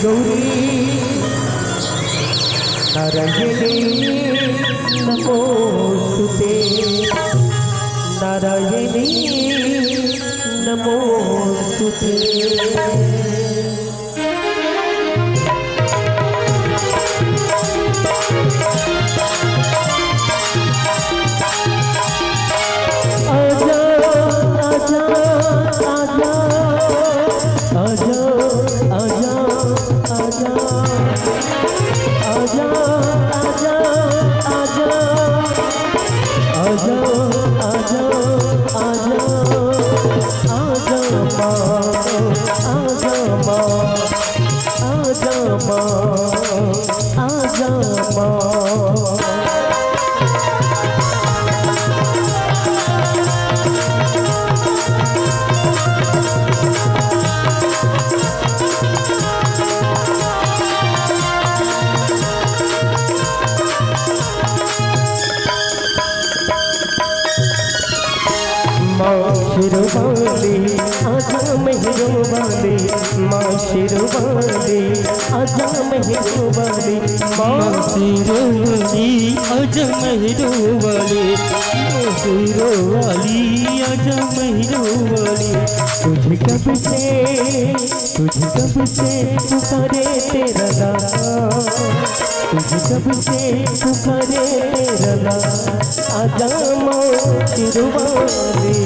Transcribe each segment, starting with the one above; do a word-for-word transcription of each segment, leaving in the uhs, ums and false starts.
गौरी नारायणी नमोस्तुते, नारायणी नमोस्तुते। आजा, आजा, आजा, आजा, आजा, आजा। आजा, आजा, आजा। आजा, आजा, आजा। आजा माँ, आजा माँ, आजा माँ, आजा माँ। माँ शेरवाली, आजा मेहरवाली, माँ शेरवाली, आजा मेहरवाली, माँ शेरवाली, आजा मेहरवाली, माँ शेरवाली, आजा मेहरवाली। तुझे कब से, तुझे कब से पुकारे तेरा नाम, तुझे कब से पुकारे तेरा नाम। आजा माँ शेरवाली।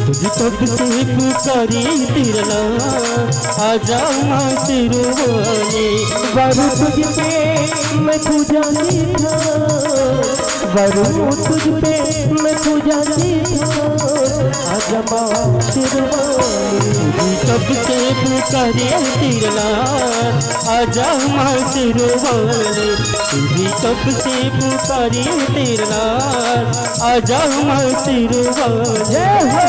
तुझे कब से पुकारी तेरा नाम, आजा माँ शेरवाली। वरु तुझ पे मैं पूजा की ठान, वरु तुझ पे मैं पूजा की ठान। आजा माँ शेरवाली। तुझे कब से पुकारी तेरा नाम, आजा माँ शेरवाली। तुझे कब से पुकारी तेरा नाम, आजा माँ शेरवाली। जय हो।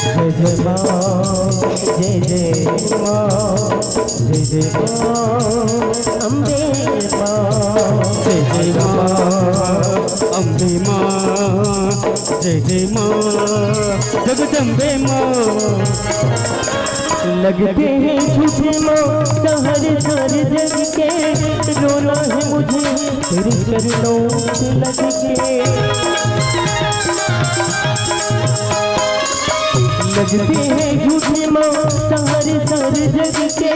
जय जय माँ, जय जय माँ, जय जय माँ, अम्बे माँ। जय जय माँ, अम्बे माँ, जय जय माँ, जगदम्बे माँ। लगते हैं झूठे माँ सहर सहर जग के, रोना है मुझे तेरे चरणों से लग के। लगते हैं झूठे माँ सहर सहर जग के,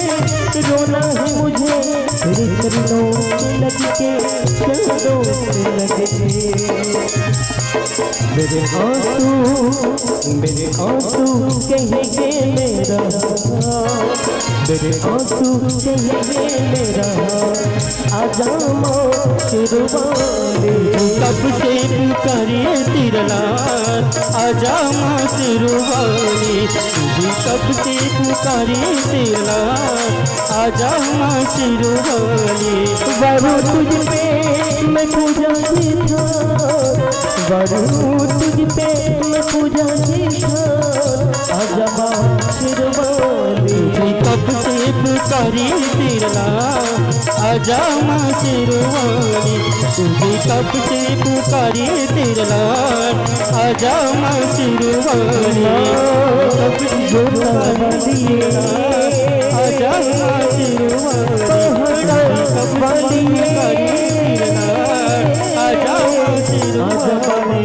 रोना है मुझे तेरे चरणों से लग के, चरणों से लग के। मेरे आंसू, मेरे आंसू कहेंगे मेरा, मेरे आंसू कहेंगे मेरा। आजा माँ शेरवाली। कब से पुकारे तेरा नाम, आजा माँ शेरवाली। तुझे कब से पुकारे तेरा नाम, आजा माँ शेरवाली। वरु तुझ पे मैं पूजा की ठान, वरु तुझ पे मैं पूजा की ठान। आजा माँ शेरवाली। तुझे कब से पुकारी तेरा नाम, आजा माँ शेरवाली। तुझे कब से पुकारी तेरा नाम, आजा माँ शेरवाली। कब से पुकारी तेरा नाम, आजा माँ शेरवाली। तुझे कब से पुकारी तेरा नाम, आजा माँ शेरवाली।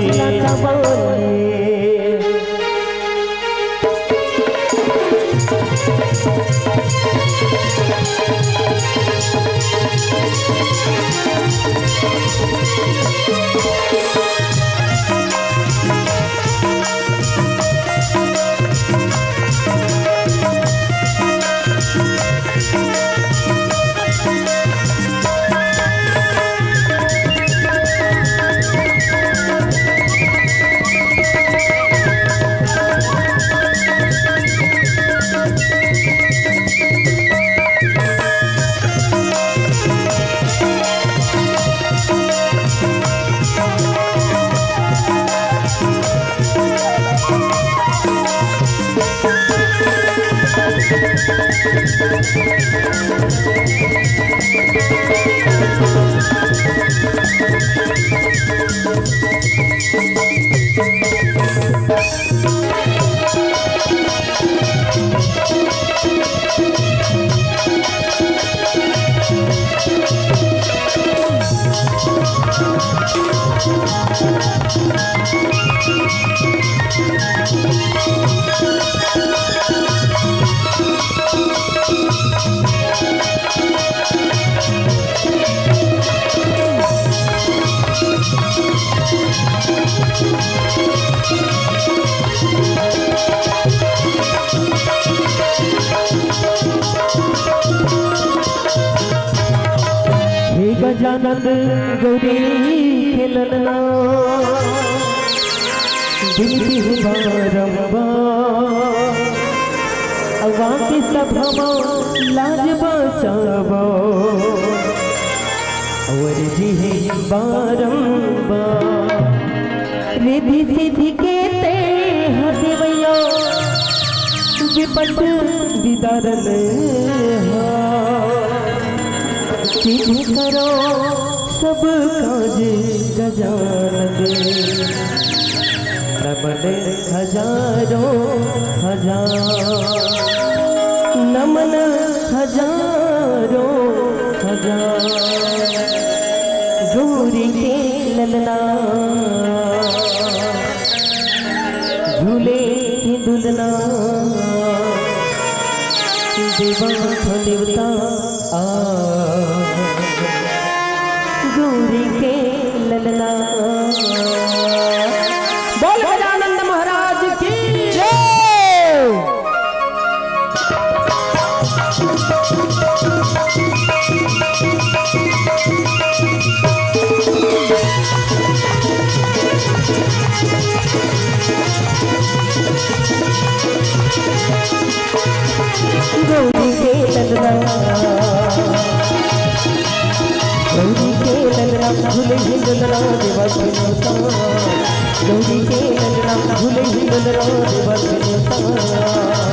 हे गजानन गौरी के ललना, बिनती हे बारंबार, अवा के सभा म लाज बचावो, अरजी हे बारंबार। रिद्धि सिद्धि के तें ह देवइया, विपत निदारन हा। सिद्ध करो सब काज गजानन। नमन हजारों हजार, नमन हजारों हजार। गौरी के ललना, झूले हे दुलना, देवा हो देवता आ, गौरी के ललना। बोल गजानंद महाराज की जय। गौरी के ललना, गौरी के ललना, झूले हे ललना देवा के नेवता। गौरी के ललना, झूले हे ललना देवा के नेवता।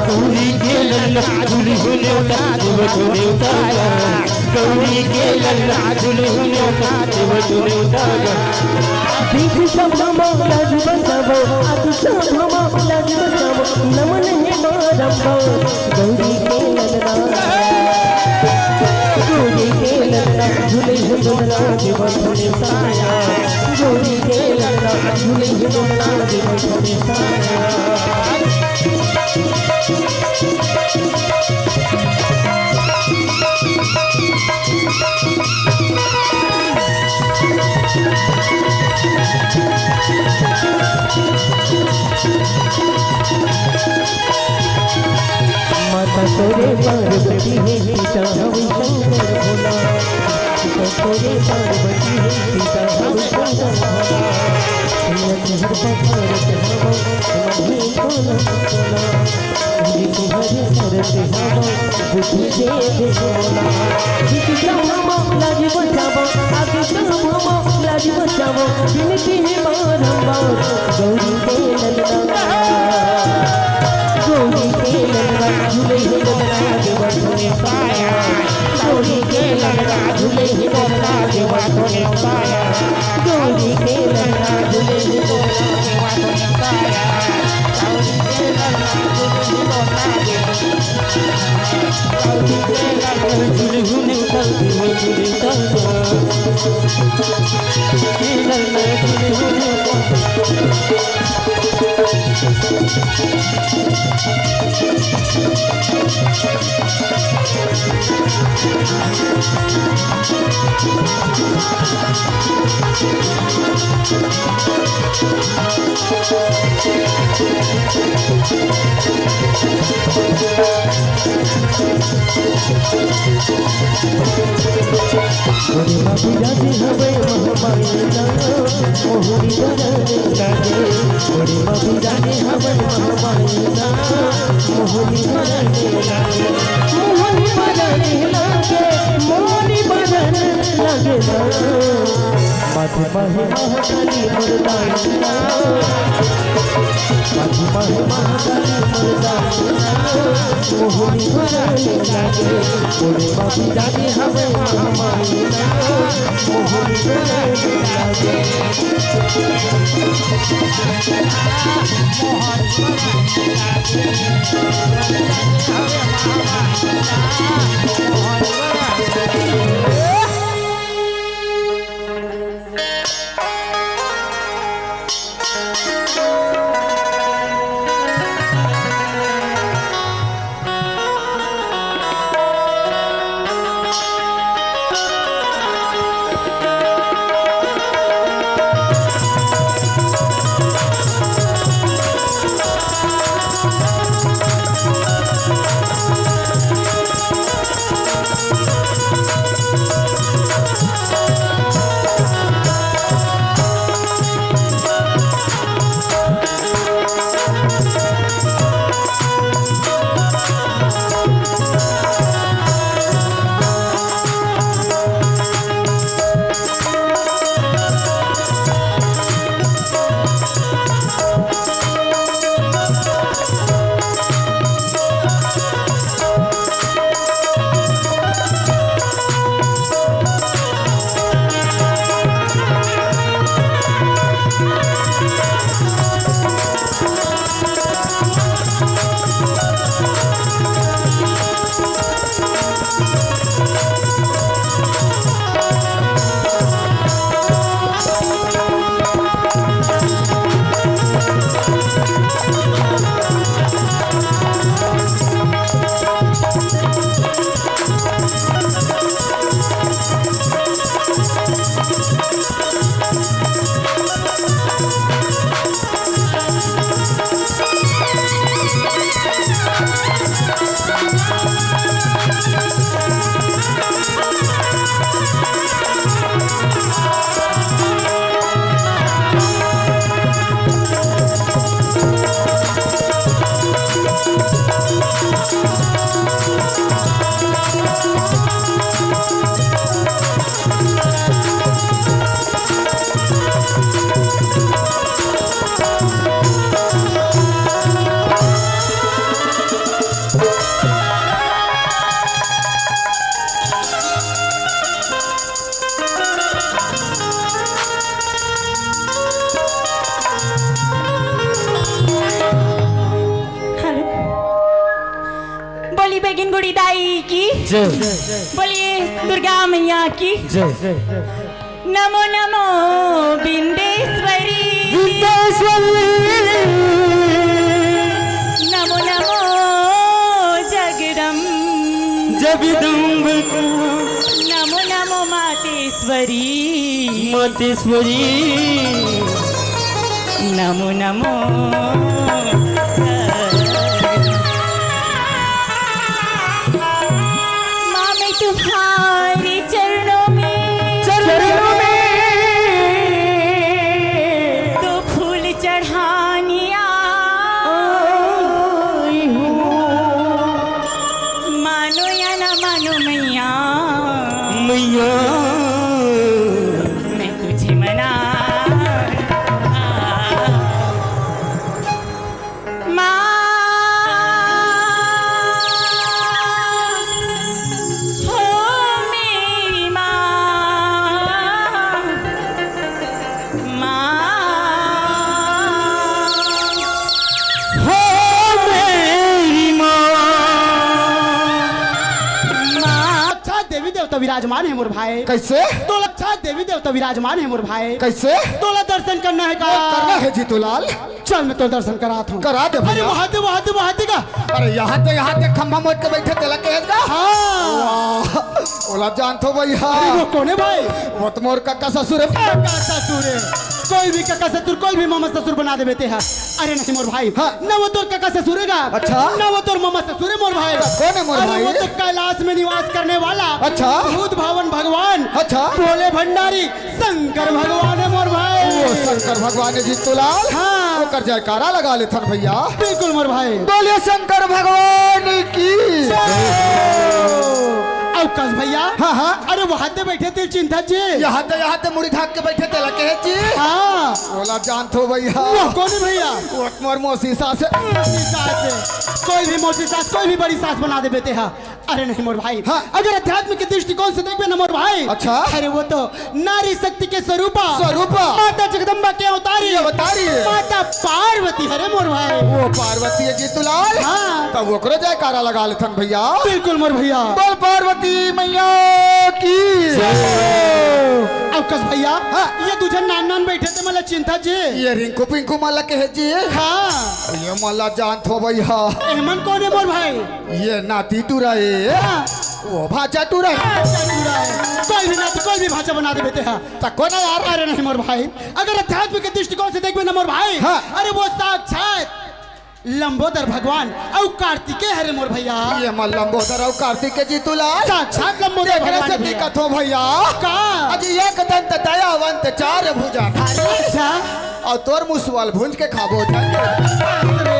गौरी के ललना, झूले हे ललना देवा के नेवता। गौरी के ललना, झूले हे ललना देवा के नेवता। बीच सभा म लाज बचावो, आदि सभा म लाज बचावो, नमन हे बारंबार। गौरी के ललना, गौरी के ललना, झूले हे ललना देवा के नेवता। गौरी के ललना, झूले हे ललना देवा के नेवता। माता तोरे पार्वती हे, पिता हवे शंकर भोला। माता तोरे पार्वती हे, पिता हवे शंकर भोला। सुनिया तुहर पथर के हवा, तुम्हारी कोला कोला। तुझे तुहरे करते हवा, बुद्धि दे दे भोला। बीच सभा म लाज बचावो, आगे सभा म लाज बचावो, बिनती हे बारंबार। गौरी के ललना, गौरी के ललना, झूले हे ललना देवा तोरे पाया। गौरी के ललना, झूले हे ललना देवा तोरे पाया। गौरी के ललना, झूले हे ललना देवा तोरे पाया। गौरी के ललना, झूले हे ललना देवा। गौरी के ललना, झूले हे ललना देवा तोरे पाया। मोरे मा बिराजे हवय महामाई ना, मोहनी बरन लागे। मोरे मा बिराजे हवय महामाई ना, मोहनी बरन लागे। मोहनी बरन लागे, मोहनी बरन लागे ना। माही महाकाली मोर दाई ना, माही महाकाली मोर दाई ना, मोहनी भराए लागे, मोरे बाबू दादी हवे महामाई ना, मोहनी भराए लागे। हेलो। बोली बेगिन गुड़ी दाई की। जय। बोलिए दुर्गा मैया की। जय। नमो नमो बिंदेश्वरी। बिंदेश्वरी। नमो नमो जगदम। जगदम्ब। नमो नमो मातेश्वरी। मातेश्वरी। नमो नमो। माँ, मैं तुम्हारे चरणों में, चरणों में दो फूल चढ़ाने आई हूँ। मानो या ना मानो मैया, मैया। मैं तुझे मना। माँ, हो मेरी माँ, माँ, हो मेरी माँ, माँ। अच्छा देवी देवता विराजमान है मोर भाई। कैसे? तो अच्छा देवी देवता विराजमान है मोर भाई। कैसे? तोला दर्शन करना है का? करना है जीतूलाल। चल, मैं तो दर्शन करात हूँ। करा दे अरे भैया। वहाँ दे, वहाँ दे, वहाँ दे का। अरे यहाँ दे, यहाँ दे, खंभा मोड़ के बैठे तेला कहेस का? हाँ। वाह, ओला जानथो भैया। अरे वो कोन हे भाई? वो तो मोर कका ससुर हे। कका ससुर हे। कोई भी कका ससुर, कोई भी मामा ससुर बना देबे तेहा। अरे नहीं मोर भाई। हाँ। ना वो तोर कका ससुर हे का? अच्छा। ना वो तोर मामा ससुर हे मोर भाई। कोन हे मोर अरे भाई? वो तो कैलाश में निवास करने वाला अच्छा। भूत भावन भगवान अच्छा। भोले भंडारी शंकर भगवान हे मोर भाई। ओ शंकर भगवान हे जीतूलाल। हाँ। ओकर जयकारा लगा लेथन भैया। बिल्कुल मोर भाई। बोलिए शंकर भगवान की। जय। अब कस भैया। हाँ, हाँ। अरे, वहाँ ते बैठे तेला चिन्हत हस जी। यहाँ ते, यहाँ ते मुड़ी ढाक के बैठे तेला कहे जी। हाँ। ओला जानथों भैया। वो कोन हे भैया? वो मोर मौसी सास हे। मौसी सास हे। कोई भी मौसी सास, कोई भी बड़ी सास बना देबे तेहा। अरे नहीं मोर भाई। हाँ। अगर अध्यात्म के दृष्टिकोण से देखबे ना मोर भाई। अच्छा। अरे वो तो नारी शक्ति के स्वरूपा। स्वरूपा। माता जगदम्बा के अवतारी। ये अवतारी हे। माता पार्वती हरे मोर भाई। वो पार्वती हे जीतूलाल। हाँ। तब ओकरो जयकारा लगा लेथन भैया। बिल्कुल मोर भैया। बोल पार्वती मैया की। जय हो। अब कस भैया, हाँ। ये दू झन नान नान बैठे ते मन ला चिन्हत हस जी। ये रिंकू पिंकू मन ला कहे जी। हाँ। ये मन ला जानथों भैया। एमन कोन हे मोर भाई? ये नाती टूरा हे। हाँ। वो भांचा टूरा हे। भांचा टूरा हे। कोई भी नाती, कोई भी भांचा बना देबे तेहा। त कोन हे यार? अरे नहीं मोर भाई, अगर अध्यात्म के दृष्टिकोण से देखबे ना मोर भाई, हाँ। अरे वो साक्षात लंबोदर भगवान अउ कार्तिकेय हरे मोर भैया। ये मन लंबोदर अउ कार्तिकेय जीतूलाल। साक्षात लंबोदर तेकरे भगवान सेती भैया। कथों भैया। का? अजी एक दंत दयावंत चार भुजा। अच्छा। अउ तोर मुसवा ल भूंज के खाबो। अरे,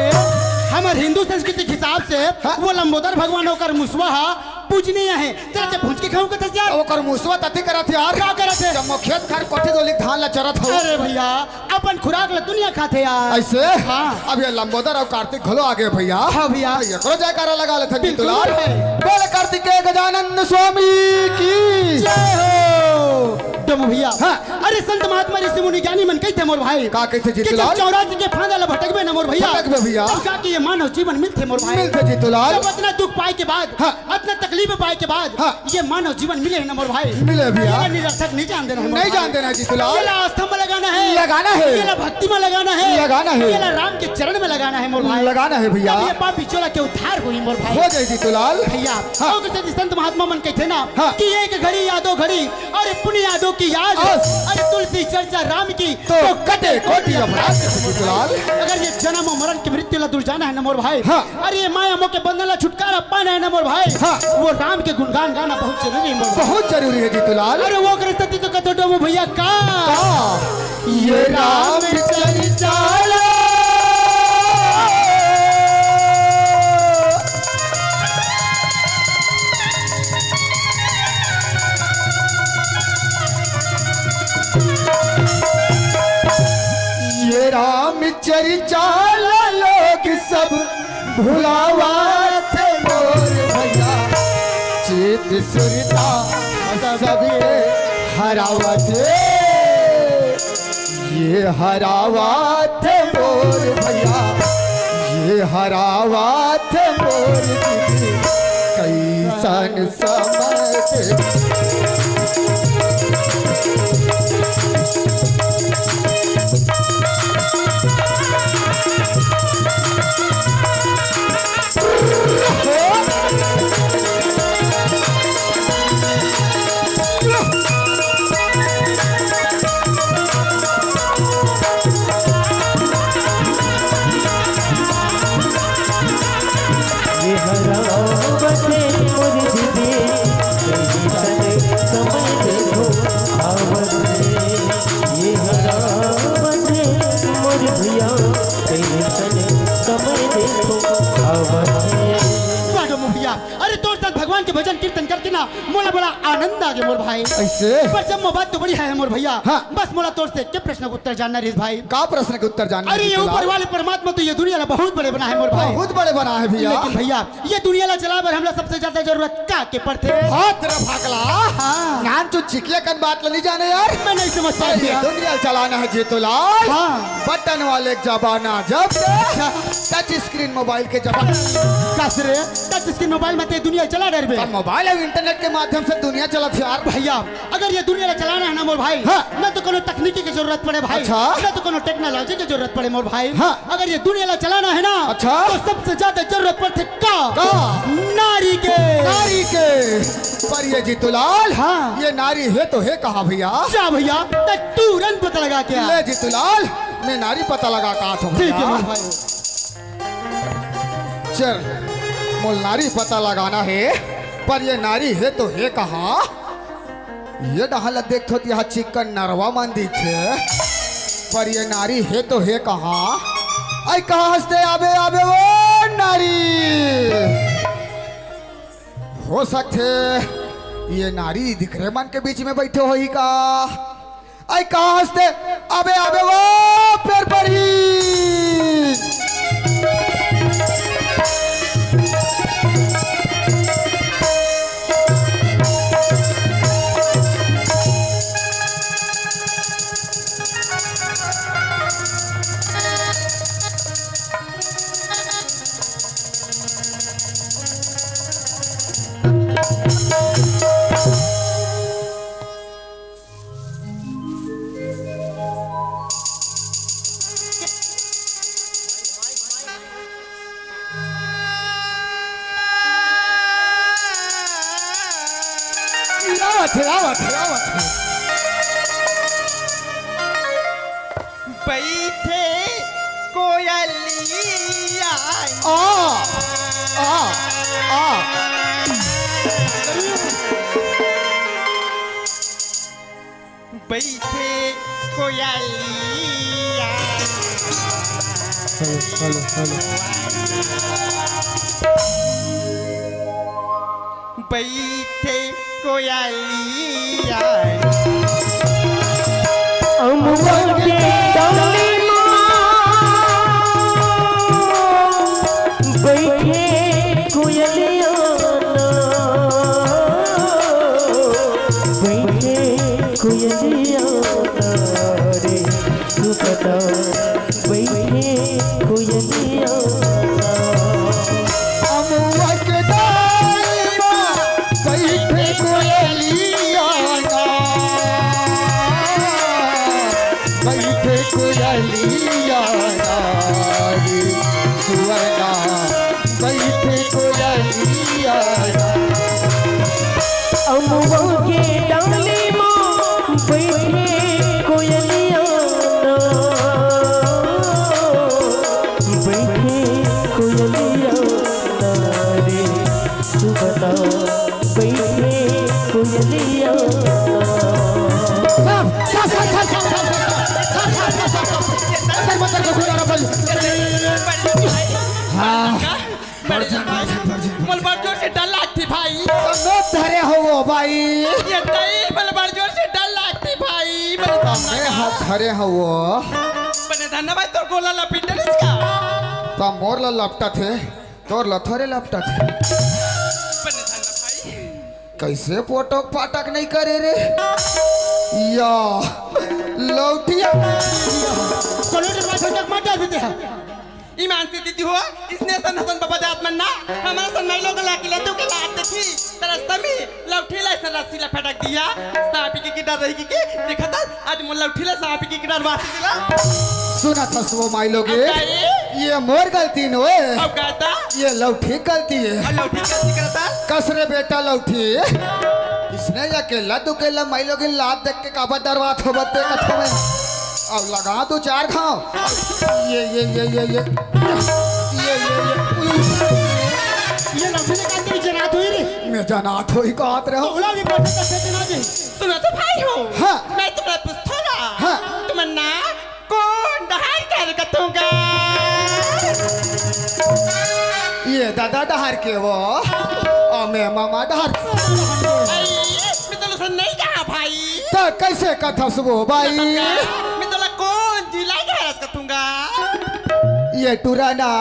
हमर हिंदू संस्कृति के हिसाब से हाँ। वो लंबोदर भगवान ओकर मुसवा हा पूजनीय हे। तेला ते भूंज के खाहूं कथस यार। ओकर मुसवा तती करत हे यार। का करत हे? जब मोर खेत खार कोठी डोली धान ला चरत हंव। अरे भैया, अपन खुराक ला दुनिया खाथे यार। अइसे? हाँ। अब ये लंबोदर अउ कार्तिक घलो आगे भैया। हाँ भैया। एकरो जयकारा लगा लेथन बिल्कुल जीतूलाल। भाई। बोल कार्तिकेय गजानन स्वामी की। जय हो। डोमू भैया। हाँ। अरे संत महात्मा ऋषि मुनि ज्ञानी मन कहिथे मोर भाई। का कहिथे कि जब जीतूलाल? चौरासी के फांदा ला भटकबे ना मोर भैया। भटकबे भैया। तब जाके ये मानव जीवन मिलथे मोर भाई। मिलथे जीतूलाल। जब अतना दुख पाए के बाद, हाँ। अतना तकलीफ पाए के बाद, हाँ। ये मानव जीवन मिले हे ना मोर भाई। मिले भैया। एला निरर्थक नहीं जान देना हे मोर भाई। नहीं जान देना हे जीतूलाल। एला आस्था में लगाना हे। लगाना हे। एला भक्ति में लगाना हे। लगाना हे। एला राम के चरण में लगाना हे मोर भाई। लगाना हे भैया। तब ये पापी चोला के उद्धार होही मोर भाई। हो जाही जीतूलाल। भैया, हाँ। अउ कइसे संत महात्मा मन कहिथे ना हाँ। कि एक घड़ी यादो घड़ी अउ पुनि यादो की याद। बस। अरे तुलसी चर्चा राम की तो तो कटे कोटि अपराध जीतूलाल। अगर ये जनम अउ मरन के मृत्यु ला दूर जाना हे ना मोर भाई। हाँ। अरे ये माया मोह के बंधन ला छुटकारा पाना हे ना मोर भाई। हाँ। वो राम के गुणगान गाना बहुत जरूरी हे मोर भाई। बहुत जरूरी हे जीतूलाल। अरे वो करे सेती तो कथों डोमू भैया का। का? ये राम चरित चाला। ये राम चरित चाला लोग सब भुलावथे मोर भैया। चित सुरता सबके हरावथे। ये हरावथे मोर भैया, ये हरावथे मोर दीदी। कइसन समय दे ये हरावथे मोर दीदी, कइसन समय देखो आवथे। ये हरावथे मोर भैया, कइसन समय देखो आवथे। वाह डोमू भैया, अरे तोर साथ भगवान के भजन कीर्तन करके ना मोला बड़ा आनंद आगे मोर भाई। अइसे? पर जब मोबाइल तो बढ़िया हे मोर भैया। हाँ। बस मोला तोर से के प्रश्न के उत्तर जानना रहिस भाई। का प्रश्न के उत्तर जानना अरे रहिस ये ऊपर वाले परमात्मा तो ये दुनिया ला बहुत बड़े बनाए हे मोर भाई। बहुत बड़े बनाए हे भैया। लेकिन भैया ये दुनिया ला चलाए बर हमला सबसे ज्यादा जरूरत का के पड़थे? हाथ रे भागला। हाँ। नानचुन चिकिया कन बात ला नहीं जाने यार। मैं नहीं समझ पाया अरे ये भैया। दुनिया चलाना हे जीतूलाल। हाँ। बटन वाले जमाना जब से अच्छा। टच स्क्रीन मोबाइल के जमाना। कस रे, टच स्क्रीन मोबाइल में ते दुनिया चला डरबे। त मोबाइल अउ इंटरनेट के माध्यम से दुनिया चलत हे यार। भैया, अगर ये दुनिया ला चलाना हे ना मोर भाई, हाँ। ना तो कोनो तकनीकी के जरूरत पड़े भाई, अच्छा। ना तो कोनो टेक्नोलॉजी के जरूरत पड़े मोर भाई। हाँ। अगर ये दुनिया ला चलाना हे ना, अच्छा। तो सबसे ज्यादा जरूरत पड़थे का? का? नारी के। नारी के। पर ये जीतूलाल, हाँ। ये नारी हे तो हे कहाँ भैया? जा भैया, ते तुरंत पता लगा के आ। ले जीतूलाल, मैं नारी पता लगा के आथों ठीक हे भैया। मोर भाई। चल, मोला नारी पता लगाना हे, पर ये नारी हे तो हे कहाँ? ये डहर ला देखथों त यहाँ चिक्कन नरवा मन दिखथे, पर ये नारी हे तो हे कहाँ? अई कहाँ हस ते? आबे, आबे ओ नारी। हो सकथे ये नारी दिखरे मन के बीच में बइठे होही का? अई कहाँ हसते? अबे, अबे, वो पेड़ पर ही। आवत हे, आवत हे, आवत हे। बइठे कोयलिया। आ, आ, आ। बइठे कोयलिया। Hello, hello, hello. बइठे कोयलिया। अमवा के डाली मा बइठे कोयलिया ना, बइठे कोयलिया ना रे, सुखदा बइठे कोयलिया ना। अमवा के डाली मा बइठे कोयलिया ना, बइठे कोयलिया ना रे, सुअरना बइठे कोयलिया ना। अमवा के डाली मा बइठे कोयलिया ना, बइठे कोयलिया ना रे, सुअरना बइठे कोयलिया ना। हाँ। बड़ जोर से डर लागथे भाई। तो नोट धरे हो भाई। ये तई, मोला बड़ जोर से डर लागथे भाई। बने धन्ना मैं का। हाथ धरे हो। बने धन्ना भाई, तोर गोला लपेट डरिस का? त मोर ला लपटथे, तोर ला थोरे लपटथे। बने धन्ना भाई। कइसे पोटक पाटक नइ करे रे? या, लौटिया। चलो रे, माथा तक मत डाल देते हैं। ईमान से दीदी हो, इसने सन हसन बाबा जात मन ना, हमर सन माई लोग ला के लड्डू के लात देखी, तरस तमी, लौठी ला सन रस्सी ला फटक दिया, सांपी के डर रही कि, कि, देखा था, आज मोर लौठी ला सांपी के डर बात दिला। सुनत हस वो माई लोग, अब का ये? ये मोर गलती नोए। अब का था? ये लौठी गलती हे। अब लौठी गलती करता? कस रे बेटा लौठी, इसने अकेला दुकेला माई लोग लात देख के काबर डरवात हो बते कथो में। अब लगा दो चार घाव। ये, ये, ये, ये, ये। ये, ये, ये। ये लौठी ले कांदे जनात होई रे। मैं जनात होई कहत रहो। ओला भी पता कैसे जना जी। सुनो तो भाई हो। हाँ। मैं तुम्हें पूछता ना। हाँ। तुम ना कोन डहार के कथों गा? ये दादा डहार के वो, अउ मैं मामा डहार। अई, मैं तो लसन नहीं कहा भाई। त कइसे कथस वो भाई? मैं तोला कोन जिला के हरस कथों गा? ये टुरा ना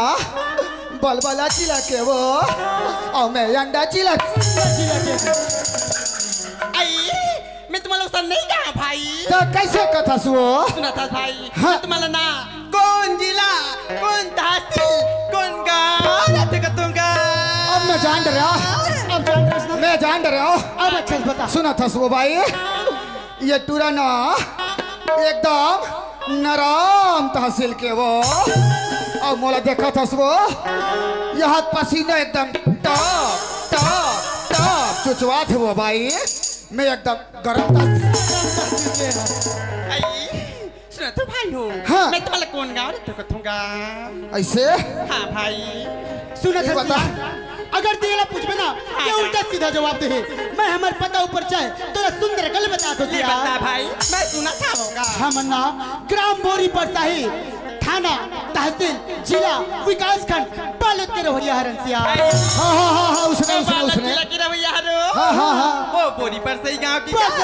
बलबला जिला के वो, अउ मैं अंडा जिला। अई, मैं तुम्हारा लसन नहीं कहा भाई। त कइसे कथस वो? सुनत हस भाई। हाँ। मैं तुम्हारा ना कोन जिला, कोन तहसील, कोन गाँव रथे कथों गा? अब मैं जान डरेंव। अब जान डरेंव ना? मैं जान डरेंव। अब अच्छे से बता। सुनत हस वो भाई, ये टुरा ना एकदम नरम तहसील के वो। अउ मोला देखत हस वो, यहाँ पसीना एकदम टप, टप, टप चुचवाथे वो भाई। मैं एकदम गरम तहसील के। अई, सुनत हो भाई हो। हाँ। मैं तुम्हारा कोन गाँव रथे कथों गा? अइसे? हाँ भाई। सुनत हो बता। भैया, अगर तेला पूछबे ना, हाँ, ये हाँ। उल्टा सीधा जवाब दे। मैं हमर पता ऊपर चाहे तोला सुंदर गल बता दो ले यार। बता भाई, मैं सुनत हँव का। हम ना ग्राम बोरी परसाही, थाना, तहसील, जिला, विकासखंड, बालोद के रहवइया हरन सियान। हाँ, हाँ, हाँ, हाँ, उसने, तो उसने, बालोद उसने। जिला के रहवइया हरो। हाँ, हाँ, हाँ। ओ बोरी परसई गांव के बस। का?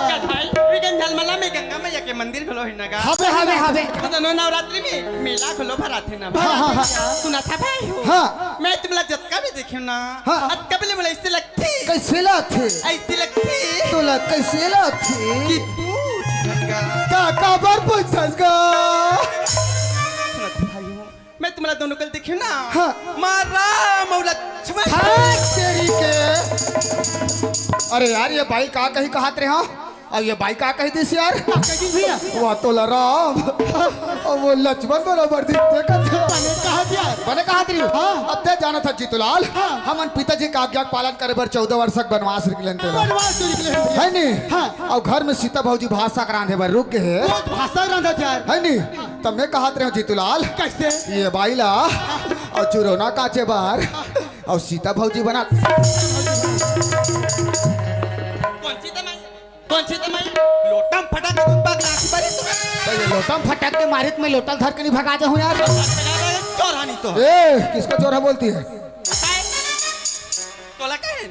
का भाई, विगन झलमला में गंगा मैया के मंदिर घलो हे ना गा। हबे, हबे, हबे। तो दोनों नवरात्रि में मेला घलो भराथे ना। हाँ, हाँ, हाँ। सुनत हव भाई हो। हाँ। मैं तुमला जतका भी देखियो ना, हाँ। अतका बेले मोला ऐसे लगथे। कैसे लगथे? ऐसे लगथे। तोला कैसे लगथे? कि पूछ झटका। का, काबर पूछस गा? सुनत भाई हो, मैं तुमला दोनों कल देखियो ना। हाँ। माँ राम अउ लक्ष्मण। हाँ, तेरी के। अरे यार, ये बाई का कही कहत रहे, हाँ? अउ ये बाई का कही दिस यार? का कही दिस भैया? वाह, तोला राम। अउ वो लक्ष्मण बरोबर दिखथे कथे। बने कहत यार। बने कहत रहे। हाँ। अब ते जानत हस जीतूलाल। हाँ। हमन पिताजी के आज्ञा के पालन करे बर चौदह वर्ष के वनवास निकलेन तेला। वनवास निकलेन भैया। है नी? हाँ। अउ घर में सीता भौजी भात साग रांधे बर रुक गे हे। रोज भात साग रांधत यार। है नी? तब मैं कहत रहे हूँ जीतूलाल। कैसे? ये बाई ला अउ चुरौना काचे बर अउ सीता भौजी बना। कौन सीता माई? कौन सीता माई? लोटा म फटक के दूध पाक लाठी मारी तू। तो ये लोटा म फटक के मारित में लोटा ल धर के नहीं भगा जाऊँ यार। चोरहा नहीं तो। ए, किसको चोरहा बोलती है? तोला कहे?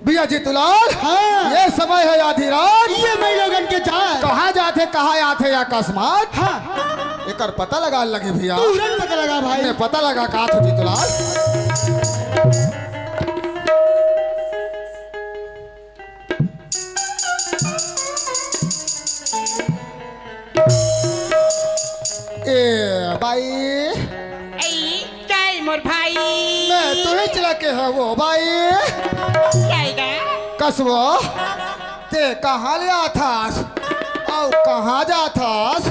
भैया जीतूलाल, हाँ। ये समय है आधी रात। ये मैं लोगन के जात। कहाँ जाथे, कहाँ आथे या अकस्मात? हाँ। एकर पता लगा लगे भैया। तुरंत पता लगा भाई। मैं पता लगा का था जीतूलाल। ए बाई। ए, काय मोर भाई? मैं तुही चला के हवो बाई। काय गा? कसवो, ते कहाँ ले आथस? अउ कहाँ जाथस?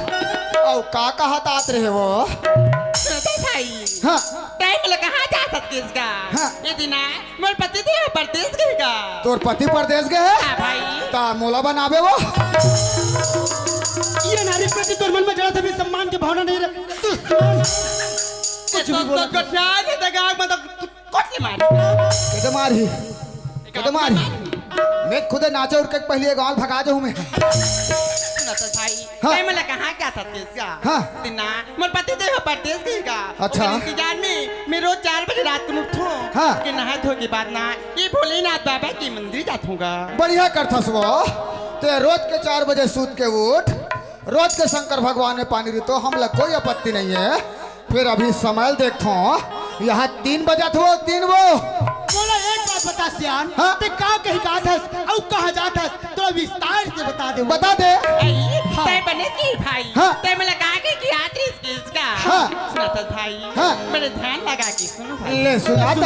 अउ का कहत आत रहे वो? सुनत भाई। हाँ। तैं मोला कहाँ जाथस किस गा? हाँ। ये दिना मोर पति देव परदेस गे गा। तोर पति परदेस गे हे? हाँ भाई। ता मोला बनाबे वो? ये नारी प्रति तोर मन में जरा सा भी सम्मान की भावना नहीं रहे। तू सुन। कुछ भी तो, बोला। तो, तो, क्या नहीं देगा, मतलब, तू कोट ले मार। कदे मारही? कदे मारही? मैं खुदे नाचा उड़ के पहले ये गाँव भगा जाऊँ मैं। सुनत भाई। हाँ। तैं मोला कहाँ जाथस किस गा? हाँ। दिना, मोर पति देव परदेस गे गा। अच्छा। ओकर इंतजार में मैं रोज चार बजे रात को उठथों। हाँ। कि नहाए धोए के बाद ना, ये भोलेनाथ बाबा के मंदिर जाथों गा। बढ़िया करथस वो। ते रोज के चार बजे सूत के उठ, रोज के शंकर भगवान में पानी रितो, हमला कोई आपत्ति नहीं है। फिर अभी समय देखथों, यहाँ तीन बजत हे, तीन वो। मोला एक बात बता सियान, हाँ? ते का कही का थस, अउ कहाँ जाथस? तो विस्तार से बता दे। बता दे। आई, हाँ। तैं बने की भाई? हाँ। तैं मोला का कही कि यात्री इसका? हाँ। सुनत भाई? हाँ। मेरे ध्यान लगा के सुनो भाई। ले सुना तो।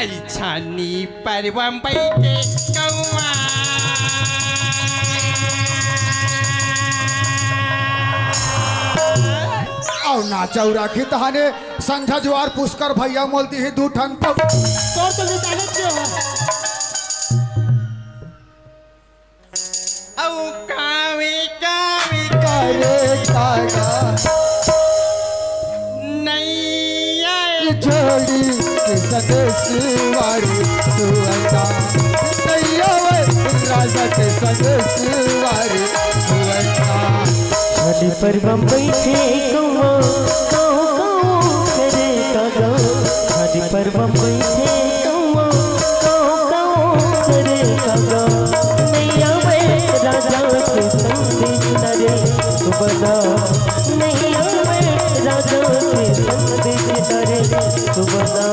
आई छानी परवम बइठे कौआ। अउ नाचा उरा के तहाने संझा जुआर पुष्कर भैया मोल दिही दू ठन पौ। तोर तो निशाने क्यों है? अउ कावे कावे करे कागा नैया ये जोड़ी के संदेश वारी तू अंदा नैया वे राजा के संदेश वारी तू अंदा। छानी पर बम्बई से कौआ काऊ काऊ करे कागा। छानी पर बम्बई से कौआ काऊ काऊ करे कागा। नैया वे राजा के संदेश नरे सुबदा। नैया वे राजा के संदेश नरे सुबदा।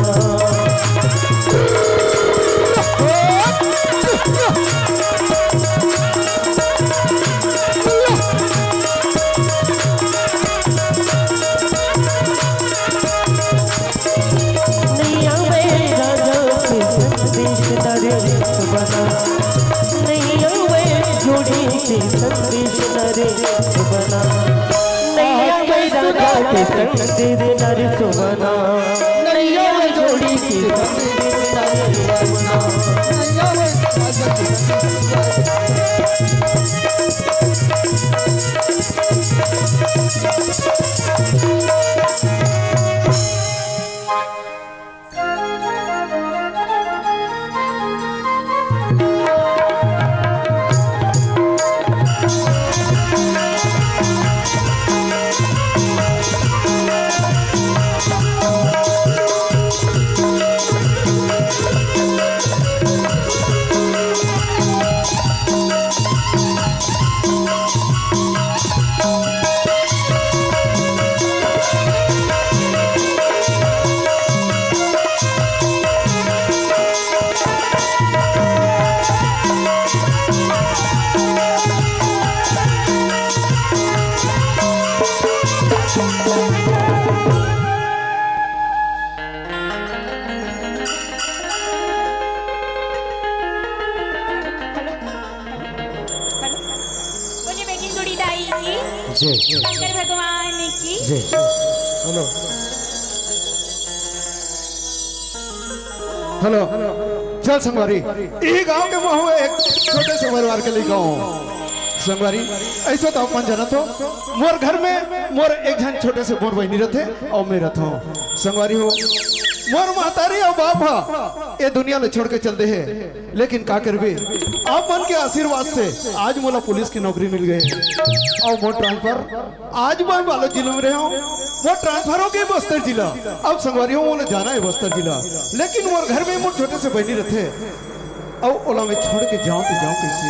नैया वे राजा के संदेश नरे सुबदा। नैया वे जोड़ी के संदेश नरे सुबदा। नैया वे राजा के संदेश नरे सुबदा। नैया वे जोड़ी के संदेश नरे सुबदा। नैया वे राजा के संदेश नरे सुबदा। जय। शंकर भगवान की। जय। हेलो। हेलो। चल संगवारी, इही गांव के महू एक छोटे से परिवार के लइका हूँ। संगवारी, अइसे तो अपन जानत हो, मोर घर में मोर एक झन छोटे से मोर बहिनी रथे अउ मैं रथों। संगवारी हो, मोर महतारी अउ बाप ह ए दुनिया ले छोड़ के चल दे हे, लेकिन का करबे, आप मन के आशीर्वाद से आज मोला पुलिस की नौकरी मिल गए अउ मोर ट्रांसफर। आज मैं बालोद जिला में रहे हूँ, मोर ट्रांसफर हो गए बस्तर जिला। अब संगवारी हो, मोला जाना है बस्तर जिला, लेकिन मोर घर में मोर छोटे से बहिनी रथे अउ ओला मैं छोड़ के जाऊं तो जाऊं कैसे?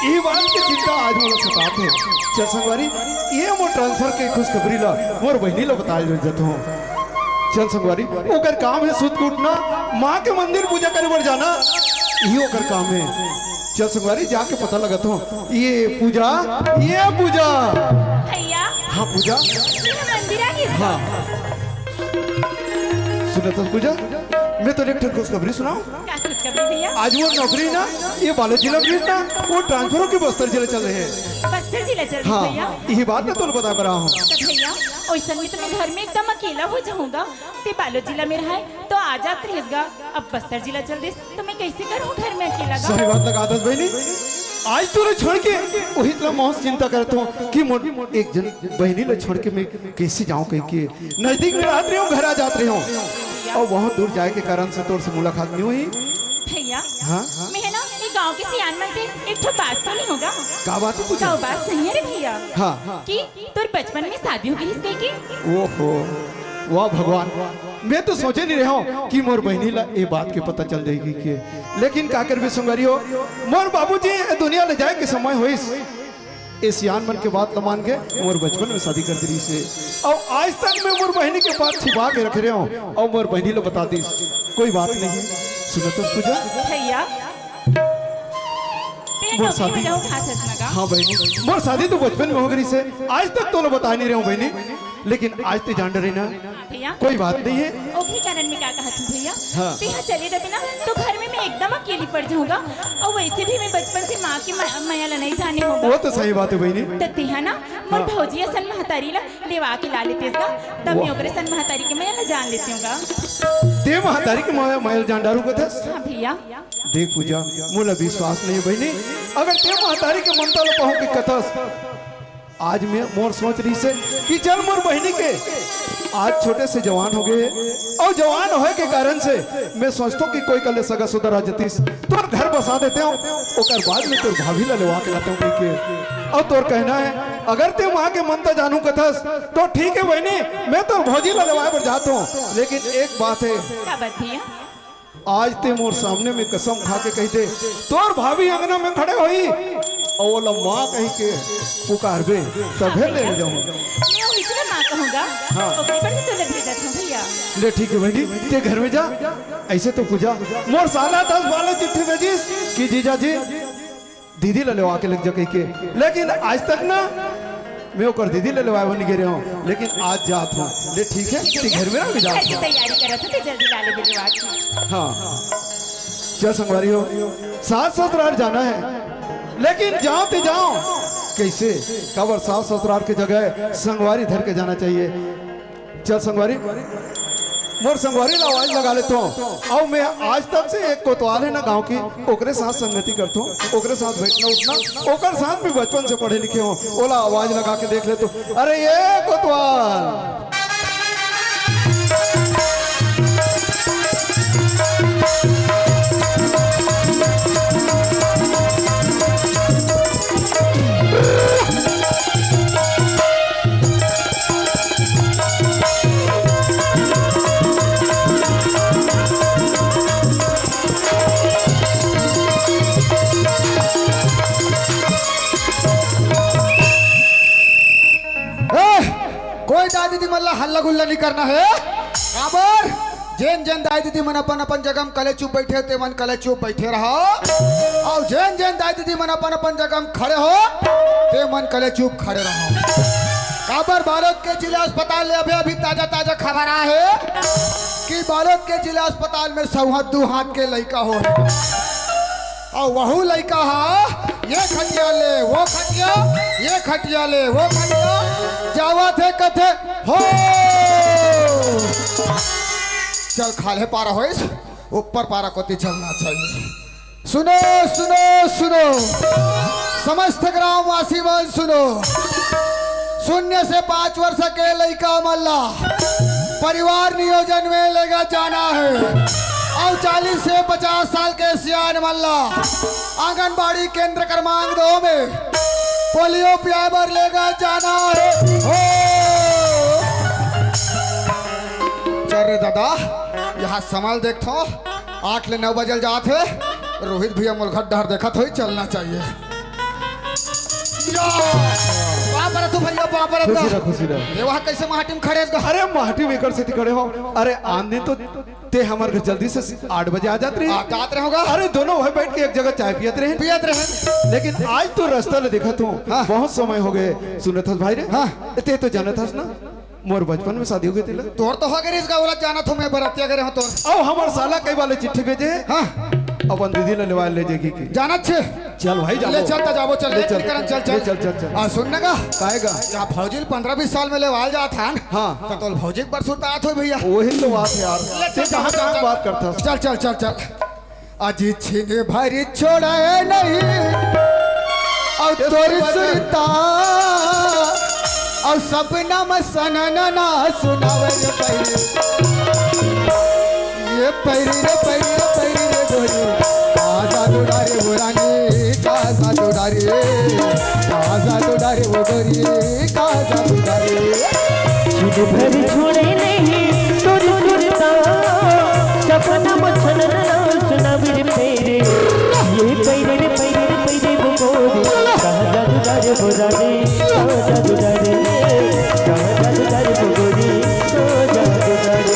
इही बात के चिंता आज मोला सतात हे। चल संगवारी, ये मोर ट्रांसफर के खुशखबरी ला मोर बहिनी ला बताए जत हूँ। चल संगवारी, ओकर काम हे सुत के उठना, माँ के मंदिर पूजा करे बर जाना, इही ओकर काम हे। चल संगवारी, जाके पता लगत हूँ। ये पूजा, ये पूजा। भैया। हाँ पूजा। ये मंदिर आ गई। हाँ। सुनत हस पूजा, मैं तोला एक ठन खुशखबरी सुनाऊं। का खुशखबरी भैया? आज मोर नौकरी ना, ये बालोद जिला में ना, वो ट्रांसफर होके बस्तर जिला चल रहे हैं। बस्तर जिला चल रहे हाँ, भैया? यही बात मैं तोला बताए बर आया हूँ। तो भैया, ओइसन में तो मैं घर में एकदम अकेला हो जाऊंगा। ते बालोद जिला में रहे तो आ जात रहेस गा, अब बस्तर जिला चल देस तो मैं कैसे करूँ घर में अकेला गा? सही बात लगा दस बहिनी, आज तोला छोड़ के वही तोला मौत चिंता करत हूँ कि मोर एक जन बहिनी ला छोड़ के मैं कैसे जाऊँ कहीं के। नजदीक में रहत रहे हूँ, घर आ जात रहे हूँ। भैया। अउ वहाँ दूर जाए के कारण से तोर से मुलाकात नहीं हुई। भैया, हाँ? मैं है ना, ये गांव के सियान मन से एक ठो बात सुनी होगा। का बात है पूजा? का बात सही है रे भैया? हाँ। कि तोर बचपन में शादी हो गई इसके की? ओहो, वाह भगवान, मैं तो सोचे नहीं रहे हूँ कि मोर बहिनी ला ये बात के पता चल जाएगी के। लेकिन का करबे संगवारी हो, मोर बाबूजी ए दुनिया ले जाए के समय होइस। ए सियान मन के बात ल मान के मोर बचपन में शादी कर दी से। अउ आज तक मैं मोर बहिनी के बात छिपा के रख रहे हूँ अउ मोर बहिनी ला बता दी। कोई बात नहीं, सुनो तो पूजा। भैया, ते मोर नौकरी शादी में जाओ, खास हंसना का। हाँ बहिनी, मोर शादी तो बचपन में हो गई से, आज तक तोला बता नहीं रहे हूँ बहिनी, लेकिन आज ते जान डरे ना। भैया। कोई बात नहीं है। ओकरे कारण मैं का कहत हूँ भैया, हाँ। तेहा चले जाबे ना तो घर में मैं एकदम अकेली पड़ जाऊंगा। अउ वैसे भी मैं बचपन से माँ के म-, मया ला नहीं जाने होगा। वो तो सही बात है बहिनी। तो तेहा ना मोर हाँ। भौजी असन महतारी ला लेवा के ला लेतेस गा, तब मैं वाह। ओकरे सन महतारी के मया ला जान लेती हूँ गा। ते महतारी के मया, मया ला जान डारू कथस? हाँ भैया। देख पूजा, मोला विश्वास नहीं है बहिनी, अगर ते महतारी के ममता ला पाहूं के कथस, आज मैं मोर सोच रही से कि चल मोर बहिनी के आज छोटे से जवान हो गए अउ जवान होए के कारण से मैं सोचता हूँ कि कोई कले सगा सुधा रह जतिस, तोर घर बसा देते हो, ओकर बाद में तोर भाभी ला लेवा के लाते हो कह के। अउ तोर कहना है अगर ते माँ के मन त जानू कथस तो ठीक है बहिनी, मैं तोर भौजी ला लेवाए बर जात हूँ, लेकिन एक बात है। का बात भैया? आज ते मोर सामने में कसम खा के कह दे, तोर भाभी अंगना में खड़े होई, अउ ओला माँ कह के पुकारबे, तबे ले जाऊँ। मैं वही से माँ कहूँगा, हाँ। ओकरे पर से तोला भेजत हूँ भैया। ले ठीक है बहिनी, ते घर में जा। ऐसे तो पूजा, मोर साला दस बारह चिट्ठी भेजिस कि जीजा जी, दीदी ला लेवा के लग जा कह के, लेकिन आज तक ना मैं ओकर दीदी ला लेवाए बर नहीं गे रहे हूँ, लेकिन आज जात हूँ। ले ठीक है, ते घर में रह, मैं घर जात की हूँ। तैयारी करत हूँ, ते जल्दी ला ले लेवा के। हाँ, चल संगवारी हो, सास ससुराल जाना है, लेकिन जाओ ते जाओ कैसे? काबर सास ससुराल के जगह संगवारी धर के जाना चाहिए। चल संगवारी, मोर संगवारी ला आवाज लगा लेतो हूँ। अउ मैं आज तक से एक कोतवाल है ना गांव की, ओकरे साथ संगति करतो हूँ, ओकरे साथ बैठना उठना, ओकर साथ भी बचपन से पढ़े लिखे हो, ओला आवाज लगा के देख लेतो। अरे ये कोतवाल। ए, कोई दाई दीदी मन ला हल्ला गुल्ला नहीं करना है। काबर? जेन जेन दाई दीदी मन अपन अपन जगह में कले चुप बैठे, ते मन कले चुप बैठे रहो। अउ जेन जेन दाई दीदी मन अपन अपन जगह में खड़े हो, ते मन कले चुप खड़े रहो। काबर बालोद के जिला अस्पताल ले अभी अभी ताजा ताजा खबर आए हे कि बालोद के जिला अस्पताल में सौहत दू हाथ के लइका हो हे। अउ वहू लइका हा ये खटिया ले वो खटिया, ये खटिया ले वो खटिया, जावत हे कथे हो। चल खाल्हे पारा होइस, ऊपर पारा कोती चलना चाहिए। सुनो, सुनो, सुनो, समस्त ग्रामवासी मन सुनो, शून्य से पाँच वर्ष के लइका मन ला परिवार नियोजन में लेगा जाना है और चालीस से पचास साल के सियान मन ला आंगनबाड़ी केंद्र क्रमांक दो में पोलियो पियाए बर लेगा जाना है। हो। चल रे दादा, यहाँ समय ल देखथो, आठ ले नौ बजल जात हे। रोहित भैया मोला घर डहर देखत होही, चलना चाहिए। या! पाँव परत हँव भैया, पाँव परत हँव। खुशी रह, खुशी रह। ये वहाँ कैसे माटी में खड़े हस गा? अरे माटी में एकर सेती खड़े हँव। अरे आन दिन तो तें हमर घर जल्दी से आठ बजे आ जात रहे। आ जात रहे होगा। अरे दोनों भाई बैठ के एक जगह चाय पियत रहे। पियत रहे। लेकिन आज तो रस्ता ल देखत हँव, हाँ। बहुत समय हो गए। सुनत हस भाई रे? हाँ। तें तो जानत हस ना, मोर बचपन में शादी हो गई थी। तोर तो हो गए रिस गा, ओला जानत हँव मैं, बरातिया करे हँव तोर। अउ हमर साला कई बाले चिट्ठी भेजे हे। हाँ। अपन दीदी ला लेवा ले जाएगी की। जानत छे। चल भाई, जाबो। ले चल, त जाबो, चल, ले ले चल। चल, चल, चल। ले चल, चल, चल। आ, सुन ना गा। काहे गा? या भौजी ल पन्द्रह बीस साल में लेवाल जात हन। हाँ। त तोल भौजी के बर सुरतात होही भैया। वही तो बात है यार। ले चल, तें कहाँ, चल, कहाँ चल। बात करत हस? चल, चल, चल, चल। अजी छिन भरी छोड़े नहीं, अउ ये तोरी सही बात है। सुरता, अउ सपना में सनन ना सुनावे रे पहिले। ये पैरी रे पैरी रे पैरी रे गोरी, का जादू डारे वो रानी, का जादू डारे, का जादू डारे वो गोरी, का जादू डारे। छिन भर छोड़े नहीं तोर सुरता, सपना में छनन ना सुनावे रे पैरे। ये पैरे रे पैरे रे पैरे वो गोरी, कहाँ जादू डारे वो रानी, कहाँ जादू डारे, कहाँ जादू डारे वो गोरी, कहाँ जादू डारे।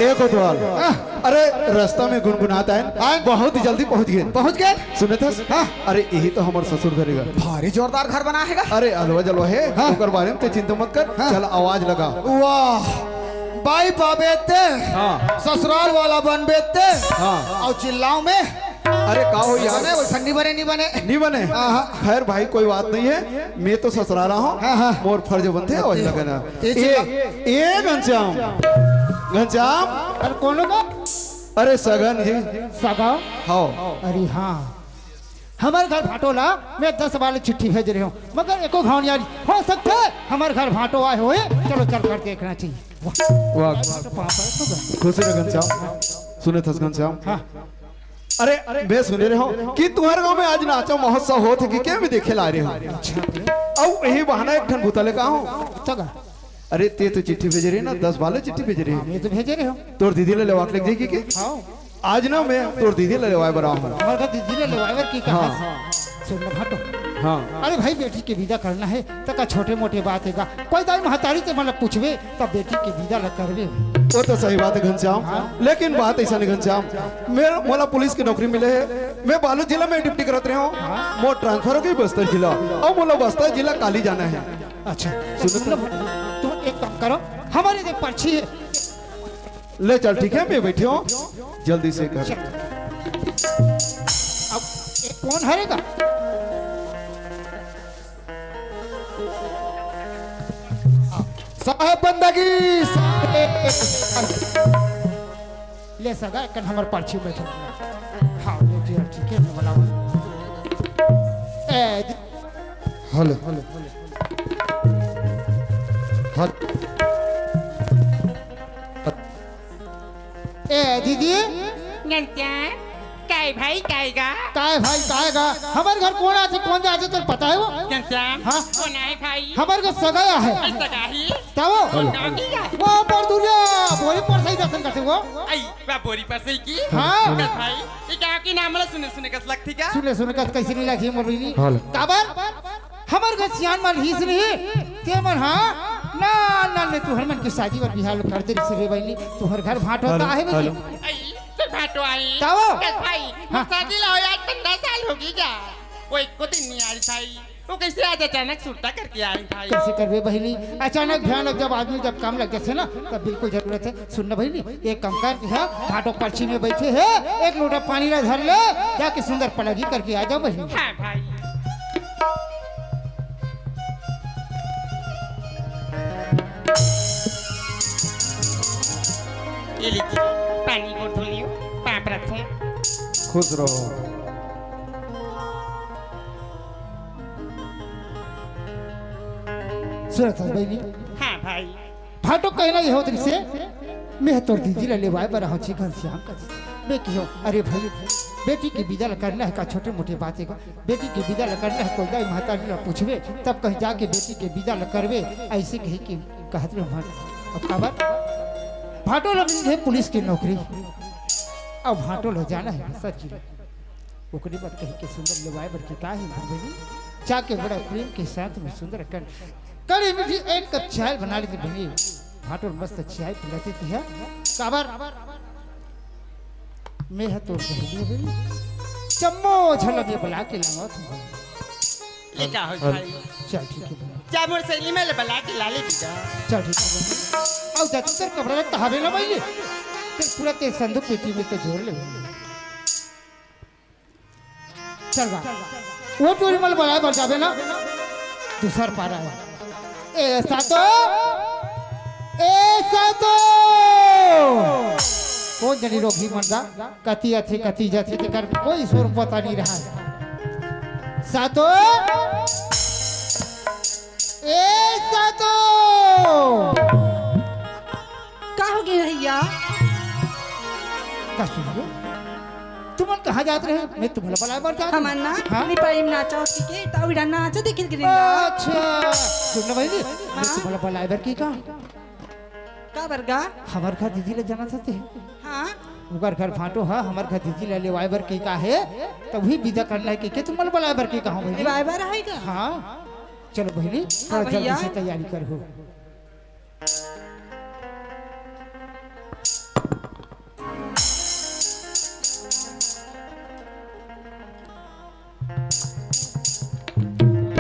ए कोतवाल, हाँ। अरे रस्ता में गुनगुनात आएन, हाँ। बहुत जल्दी पहुँच गेन। पहुँच गेन? सुनत हस? हाँ। अरे यही तो हमर ससुर घर हे गा। भारी जोरदार घर बना हे गा। अरे अलवा जलवा हे, हाँ। ओकर बारे में तें चिंता मत कर। हाँ। चल आवाज लगा। वाह, बाई पाबे तें, हाँ। ससुराल वाला बनबे तें, हाँ। अउ चिल्लाव मैं। अरे का हो यार? बने, वैसा नहीं बने, नहीं बने। नहीं बने? हाँ, हाँ। खैर भाई, कोई बात नहीं है, मैं तो ससुरारा हँव, हाँ, हाँ। मोर फर्ज बनथे आवाज लगाना। ए, ए, ए घनश्याम, घनश्याम। अरे कोनो का? अरे सगन जी। सगा? हाँ। अरे हाँ, हमर घर भांटो ला मैं दस बाले चिट्ठी भेज रहे हँव, मगर एको घाव नहीं आ रही। हो सकथे हमर घर भांटो आए होही, चलो चल कर देखना चाहिए। वाह। वाह। पाँव परत हँव गा। खुशी रह घनश्याम। सुनत हस घनश्याम? हाँ। अरे, मैं सुने रहे हँव कि तुम्हर गाँव में आज नाचा महोत्सव होत हे कि के, मैं देखे ला रहे हँव। अच्छा। अउ यही बहाना एक ठन बुता ले का हँव। अच्छा गा। अरे, तें तो चिट्ठी भेजे रहे ना, दस बाले चिट्ठी भेजे रहे। हाँ, मैं तो भेजे रहे हँव। तोर दीदी ला लेवा के लग जाएगी के? हाँ। आज ना मैं तोर दीदी ला लेवाए बर आए हँव। हमर घर दीदी ला लेवाए बर की कहा? हाँ। सुन ना भांटो। हाँ। अरे भाई, बेटी के विदा करना हे, त का छोटे मोटे बात हे गा? कोई दाई महतारी ते मतलब पूछबे, त बेटी के विदा ला करबे। वो तो सही बात हे घनश्याम, हाँ। लेकिन बात ऐसा नहीं घनश्याम, मैं, मोला पुलिस की नौकरी मिले हे, मैं बालोद जिला में ड्यूटी करत रहे हँव, हाँ। मोर ट्रांसफर हो गई बस्तर जिला, अउ मोला बस्तर जिला काली जाना हे। अच्छा, सुनो तो। तुम एक काम करो, हमर दे पर्ची हे। ले चल, ठीक हे, मैं बैठे हँव, जल्दी से कर। चल। अब ये कोन हरे गा? साहेब बंदगी, साहेब। ले सगा, एक कन हमर पर्ची बैठो। हाँ, ये जी, ठीक हे, मैं बुलावा। ए, हेलो। हेलो। ए दीदी। घनश्याम, काय भाई, काय गा? काय भाई, काय गा? हमर घर कोन आथे, कोन जाथे, तोला पता हे वो? घनश्याम, हाँ? कोन आय भाई? हमर घर सगा आय हे। अई सगा ही? तब वो? कोन गाँव के गा? वो परदुरिया, बोरी परसई दर्शन करथे वो। अई, वा बोरी परसई के? हाँ। कस भाई, ये गाँव के नाम ला सुने सुने कस लगथे का? सुने सुने कस कैसे नहीं लगही मोर बहिनी? हाँ। काबर? हमर घर सियान मन रहिस नहीं, ते मन हा ना, ना, ने तुहर मन के शादी बर बिहाव करते रहिस रे बहिनी, तुहर घर भांटो हेलो, आय हे हेलो। बहिनी। अई, तोर भांटो आय हे। का वो? कस भाई, हाँ। शादी ला होय आज पन्द्रह साल होगे गा। वो एको दिन नहीं आय भाई। वो कैसे आज अचानक सुरता करके आए भाई? कैसे करबे बहिनी, अचानक भयानक जब आदमी जब काम लग जाथे ना, तब बिल्कुल जरूरत हे। सुन ना बहिनी, एक काम कर, तिहा भाटो के परछी में बैठे हे, एक लोटा पानी ला धर ले, जाके सुंदर पलगी करके आ जाओ बहिनी। हाँ भाई। ये लीजिए, पानी गोड़ धो लियो, पाप रखो। खुश रहो। सुनत हस बहिनी? हाँ भाई। भाटो कहना ये होत रिसे, मैं तोर दीदी ला लेवाए बर आहूँ ची घनश्याम कस। मैं किहों, अरे भाई, बेटी के बिदा ला करना हे का, छोटे मोटे बात हे का? बेटी के बिदा ला करना हे, कोई दाई महतारी ला पूछबे, तब कहीं जाके बेटी के बिदा ला करबे, अइसे कहिके कहत रहे मन। अब काबर? भाटो ला मिल गे पुलिस के नौकरी। अब भाटो ला जाना हे सर जी। ओकरे बर कहिके सुंदर लेवाए बर के का हे बहिनी? जाके बड़ा प्रेम के साथ में सुंदर कर कड़ी मीठी एक कप चाय बना लेते बहिनी। भाटो ला मस्त चाय पिलाते तिहा। काबर? मैं हा तोर बहिनी हँव बहिनी। जम्मो झन ला मैं बला के लावत हँव। ये का होय भाई? चल ठीक हे बहिनी। जा मोर सहेली मन ला बला के ला ले बेटा। चल ठीक हे बहिनी। अउ जतकर कपड़ा ला तहाबे ना बहिनी। तें पूरा तें संदूक पेटी में तो जोर ले। चल गा। वो टूरी मन ला बलाए बर जाबे ना, दूसर पारा हे। ए सातो, ए सातो, कोन जनी रोगही मन गा, कती आथे, कती जाथे, तेकर कोई सोर पता नइ रहय। सातो, ए सातो, का होगे भैया? का सुन लो? तुमन कहाँ जात रहे? मैं तुमन ला बलाए बर जात हँव। हमन ना हाँ? निपाई में नाचा होती के, त उड़ा नाचा देखिल गिरिन। अच्छा, सुन ना बहिनी, मैं हाँ? तुमन ला बलाए बर केहेंव का? का बर गा? हमर घर दीदी ला जानत हस तें। हाँ? ओकर घर भाटो हे, हमर घर दीदी ला लेवाए बर केहेंव का हे, तभे बिदा करना हे कहिके तुमन ला बलाए बर केहेंव बहिनी। लेवाए बर हे का? हाँ, चलो बहिनी, हाँ थोड़ा जल्दी भैया। से तैयारी करहू।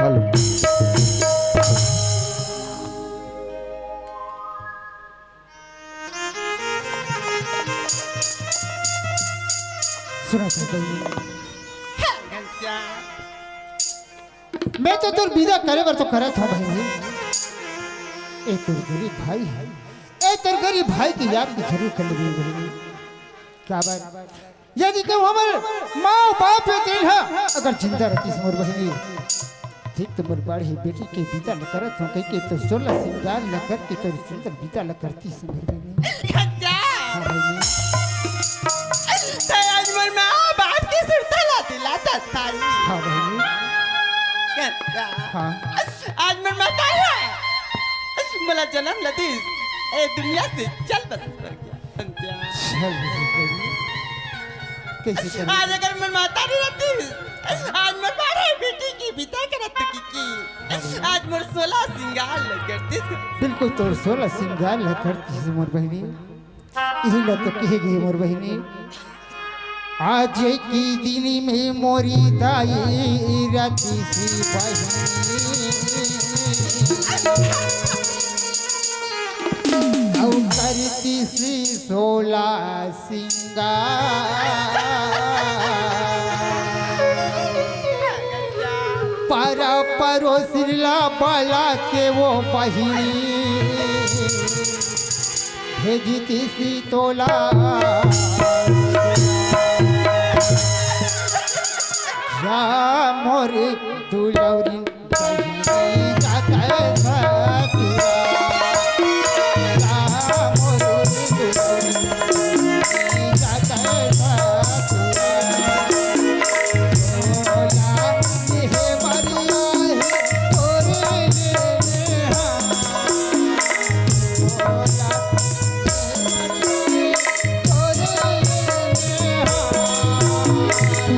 हेलो। सुना था बहिनी। मैं तो तोर बिदा करे बर तो करत हँव बहिनी। ए तोर गरीब भाई हे, ए तोर गरीब भाई के याद के जरूर कर लेबे बहिनी। काबर? यदि कहूँ हमर माँ बाप हे तेन ह अगर जिंदा रहतिस मोर बहिनी, ठीक तो मोर बाढ़े बेटी के बिदा ल करत हँव कहिके तोर सोला सिंगार ल करके तोर सुंदर बिदा ल करतिस मोर बहिनी। अच्छा। हाँ बहिनी। तैं आज मोर माँ बाप के सुरता ला दिलात हस। हाँ बहिनी। अच्छा। हाँ। आज मोर महतारी मोला जनम ल दिस, ए दुनिया से चल बस। अच्छा। चल बस बहिनी। कैसे चल? आज अगर मोर महतारी रहतिस, आज मोर बाढ़े बेटी के बिदा करत कहिके। आज मोर सोला सिंगार ल करतिस। बिल्कुल तोर सोला सिंगार ल करतिस मोर बहिनी। इही ल तो कहे गे मोर बहिनी। आज के दिन में मोरी दाई रतिस बहिनी। अउ करतिस सोला सिंगार। पारा परोसिन ला बला के वो बहिनी। भेजतिस तोला। जा मोर दुलौरी बहिनी जात ससुरा।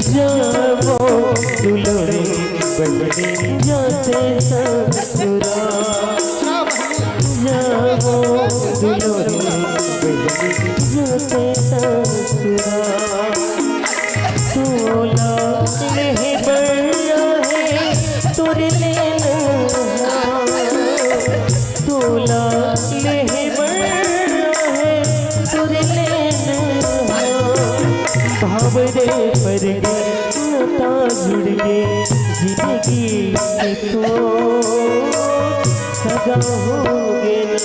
जा मोर दुलौरी बहिनी जात ससुरा। तो सगा होगे ना,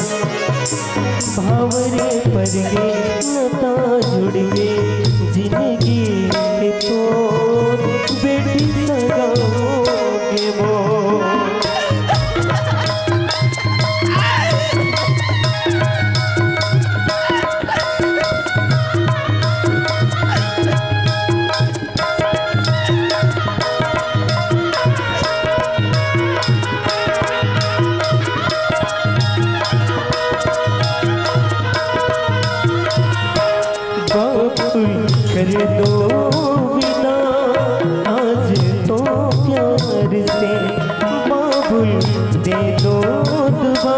भावरे परगे नता जुड़गे, जिनगी के तो बेटी सगा होगे मोर। बाबुल कर दो विदा आज तो प्यार से, बाबुल दे दो दुआ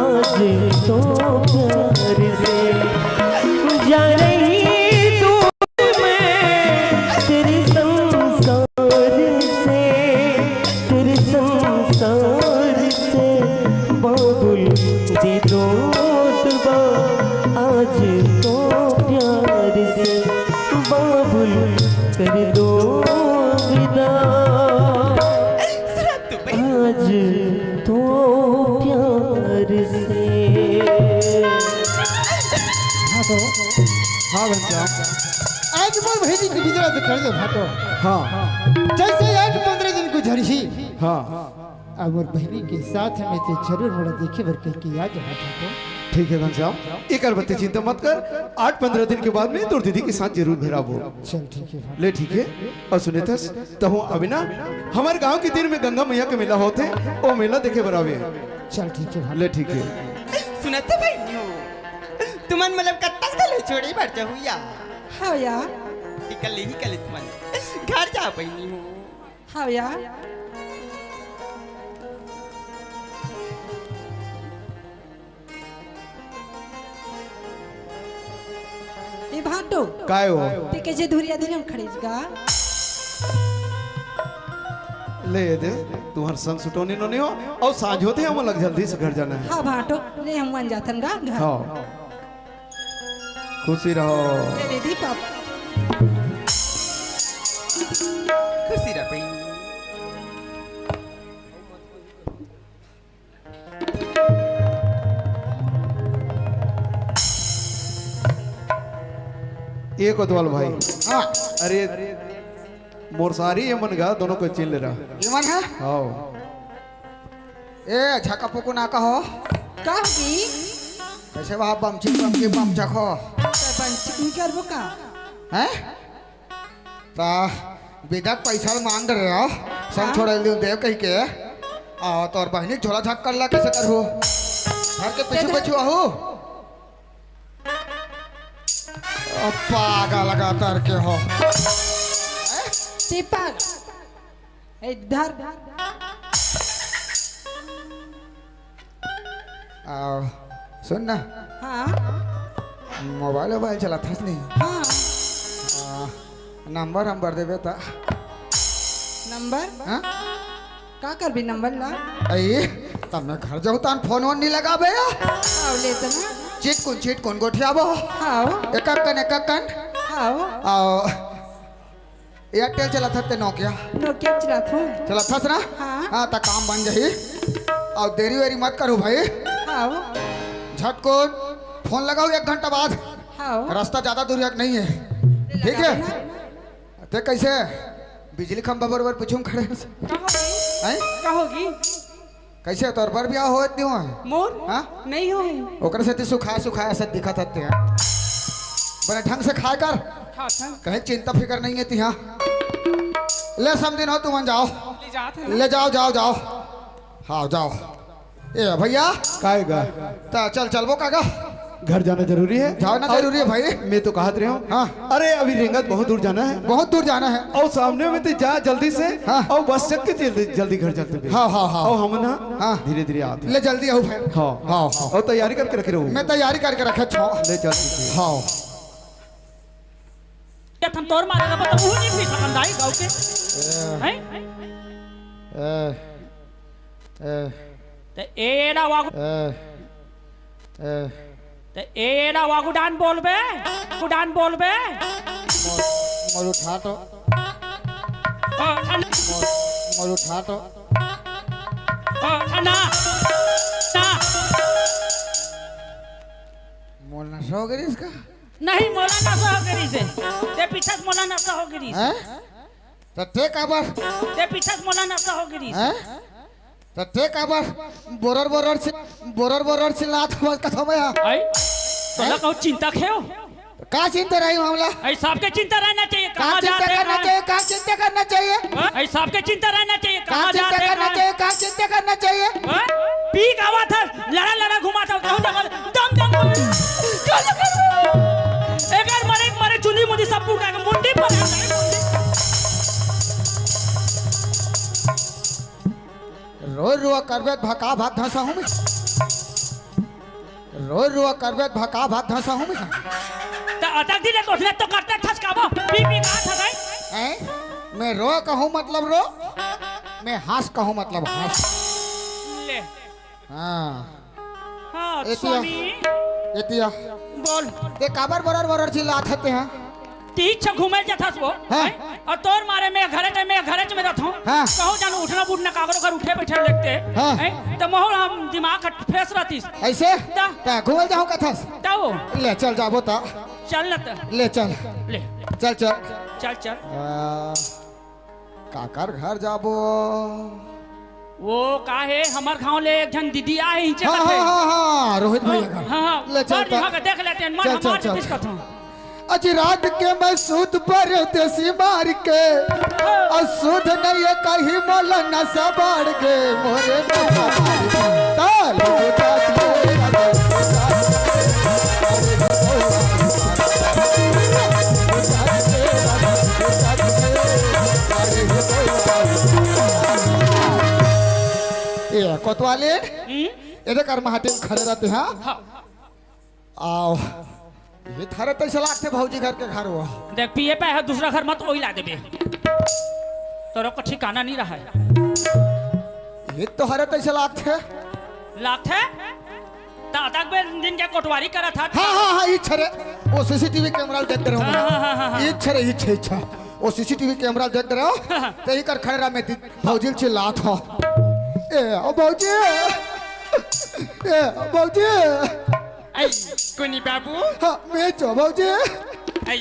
आज तो प्यार से। जा रही तू मैं तेरे संसार से, तेरे संसार से, बाबुल दे दो दुआ आज तो प्यार से, बाबुल कर दो विदा आज तो प्यार से। हाँ तो, हाँ घनश्याम। आज मोर भैरी के बिजरा तो कर दो भाटो। हाँ। जैसे आठ पंद्रह दिन को झड़सी। हाँ। अब मोर बहिनी के साथ में ते जरूर मोला देखे बर कह के आ जाना भाटो। ठीक है घनश्याम, एकर बत्ती चिंता मत कर, आठ पंद्रह दिन के बाद में तोर दीदी के साथ जरूर भेराबो। चल ठीक है भाटो। ले ठीक है। अउ सुनेथस, तहूँ अभी ना हमर गांव के तीर में गंगा मैया के मेला होथे, ओ मेला देखे बर आवे। चल ठीक है भाटो। ले ठीक है। सुनत हो बहिनी हो, तुमन मतलब कत्तक दले छोड़ी बर जहू या। हाँ या। निकल ले ही कले तुमन। घर जा बहिनी हो। हाँ या। ए भाटो। काय हो? ते कइसे धुरिया धुरिया म खड़ेस गा? ले दे, तुहर संग सुटोनी नोनी हो, अउ सांझ होथे हमन लग जल्दी से घर जाना है। हाँ भाटो, ले हमन जाथन गा घर। हाँ। खुशी रहो। ले दीदी पापा। खुशी रह बहिनी। ए कोतवाल भाई। हाँ। अरे, मोर सारी ये मन गा, दोनों को चिन ले रहा। ये मन है? हाँ। ए, झका पुकु ना कहो। का होगी? कइसे वहाँ बमचिक बमचिक बमचक हो? तो बमचिक नहीं करबो का? हैं? ता बिदक पैसा मांग रहे हो, संग हाँ। छोड़े दिल देव कह के। आ, तोर बहिनी झोला झाक कर ला, कइसे करहू? घर के पीछे चल। पीछे आहू। ओ, पागल का तर के हो। दीपक, इधर। आ, सुन ना। हाँ। मोबाइल वोबाइल चलाथस नहीं? हाँ। आ, नंबर नंबर देबे त। नंबर? हाँ? का करबी नंबर ला? अई, तब मैं घर जाहूँ तान फोन वोन नहीं लगाबे या? आओ ले तना। चिटकुन चिटकुन गोठियाबो। हाँ। एकक कन एकक कन। हाँ। आओ। एयरटेल चलाथस ते नोकिया? नोकिया चलाथों। चलाथस ना? हाँ। हाँ, त काम बन जाही। अउ देरी वेरी मत करू भाई। हाँ। झटकुन फोन लगाओ एक घंटा बाद। हाँ। रास्ता ज्यादा दूर नहीं है। ठीक है? लगाओ ना। ते कइसे बिजली खंभा बरोबर पीछू म खड़े हस? का होगी? हैं? का होगी? कइसे तोर बर बिहाव होत नहीं हुआ? मोर? हाँ? नहीं होय। ओकरे सेती सुखाय सुखाय असन दिखत हस ते। बने ढंग से खाय कर। खात हन। कहीं चिंता फिकर नहीं है तिहा। ले समधिन हो तुमन जाओ। ले जात हन। ले जाओ, जाओ, जाओ। हाँ, जाओ। ए भैया। काय गा? त चल, चलबो का गा? घर जाना जरूरी है। जाना अउ जरूरी है भाई। मैं तो कहत रहे हूँ। हाँ। अरे अभी रेंगत बहुत दूर जाना है। बहुत दूर जाना है। अउ सामने में ते जा जल्दी से। हाँ। अउ बस चक के जल्दी, जल्दी घर चलते हैं। हाँ, हाँ, हाँ। अउ हम ना हाँ। धीरे धीरे आते हैं। ले जल्दी आओ भाई। हाँ। हाँ, हाँ। अउ तैयारी करके रखे रहो। मैं तैयारी करके रखे छो। ले जल्दी से। हाँ। ये थन तोर मारे का पता मुंह नहीं पी सकन दाई गाँव के। हैं? ए, ए, ते एड़ा वागु, ए, ए। ते एड़ा वागु डान बोलबे, गुडान बोलबे। मोर, मोर उठा तो। ओ, ठंड। मोर, मोर उठा तो। ना, ना। मोला नशा हो गे रिहिस का? नहीं, मोला नशा हो गे रिहिस हे। ते पीछे से मोला नशा हो गे रिहिस हे। हैं? त ते काबर? ते पीछे से मोला नशा हो गे रिहिस हे। हैं? त ते काबर बोरर बोरर चि-, बोरर बोरर चिल्लात हवस कथों में हा? आई? तोला कहूँ चिंता हे? का चिंता रही हमला? ऐ सबके चिंता रहना चाहिए, का कहाँ चिंता जाते करना हैं? चाहिए? का चिंता करना चाहिए? हाँ? ऐ सबके चिंता रहना चाहिए, का कहाँ चिंता जाते करना हैं? चाहिए? का चिंता करना चाहिए? हाँ? पी के आवत हस, लड़ा लड़ा घुमात हस, कहूँ जगह दम दम बोल। चल कर। एकर मरे मरे चुंदी मुंदी सब पूरा के मुंडी पर है। रोज रोज करबे त भका भाग धसा हूँ मैं। रोज रोज करबे त भका भाग धसा हूँ मैं। त अटक दी रे, तोसने तो करते थस काबो, पी पी का थस है? हैं? मैं रो कहूँ मतलब रो, मैं हंस कहूँ मतलब हंस। ले। हाँ। हाँ, एतिया, स्वामी। एतिया। बोल। ते काबर बरर बरर चिल्लात हते, हाँ? तीच घूमे जथस वो, हाँ। हैं? और तोर मारे मैं घरे च, मैं घरे च में रहत हूँ। हाँ। कहूँ जानू उठना बुठना काकरो घर उठे बैठे देखते, हाँ। हैं? त मोहर हम दिमाग हट फ्रेश रहतीस। ऐसे? त? त घूमे जाहूँ कथस? त वो। ले चल जाबो त। चल न त। ले चल। ले। चल चल। चल चल। आ, काकर घर जाबो? वो का हे, हमर गाँव ले एक झन दीदी आहे, हिंचे हाँ, कथे। हाँ, हाँ, हाँ, रोहित भैया का। हाँ, हाँ, ले चल पर त। यहाँ का देख लेते हैं, मन चल, चल, हमार चल। किस कथों। अजी रात के मैं सूत परदेसी मार के, अउ सुध नइ हे कहीं मोला नशा बाढ़ गे, मोरे नशा बाढ़ गे। ताल उठा दिए, ए, कोतवाली, हम्म? एदे कर माटी में खड़े रहते, हाँ? हाँ। आओ। ये थारे तइसे लागथे भौजी घर के घर वो। देख, पिए पे है, दूसरा घर मत ओई ला देबे। तोरो को ठिकाना नहीं रहा है। ये तो हरे तइसे लागथे। लागथे? त अतक बे दिन के कोटवारी करत हस। हाँ, हाँ, हाँ, इच्छा रे। वो सीसीटीवी कैमरा देख रहे हो हाँ, ना? हाँ, हाँ, हाँ, हाँ। इच्छा रे, इच्छा, इच्छा। वो सीसीटीवी कैमरा देख रहे हो? हाँ, हाँ। ते ही कर खड़े रहा, मैं ती-, भौजी ल चिल्लात हो। ए, ओ भौजी। ए, ओ भौजी। आई, कोनी बाबू? हाँ, मैं चो भौजी। आई,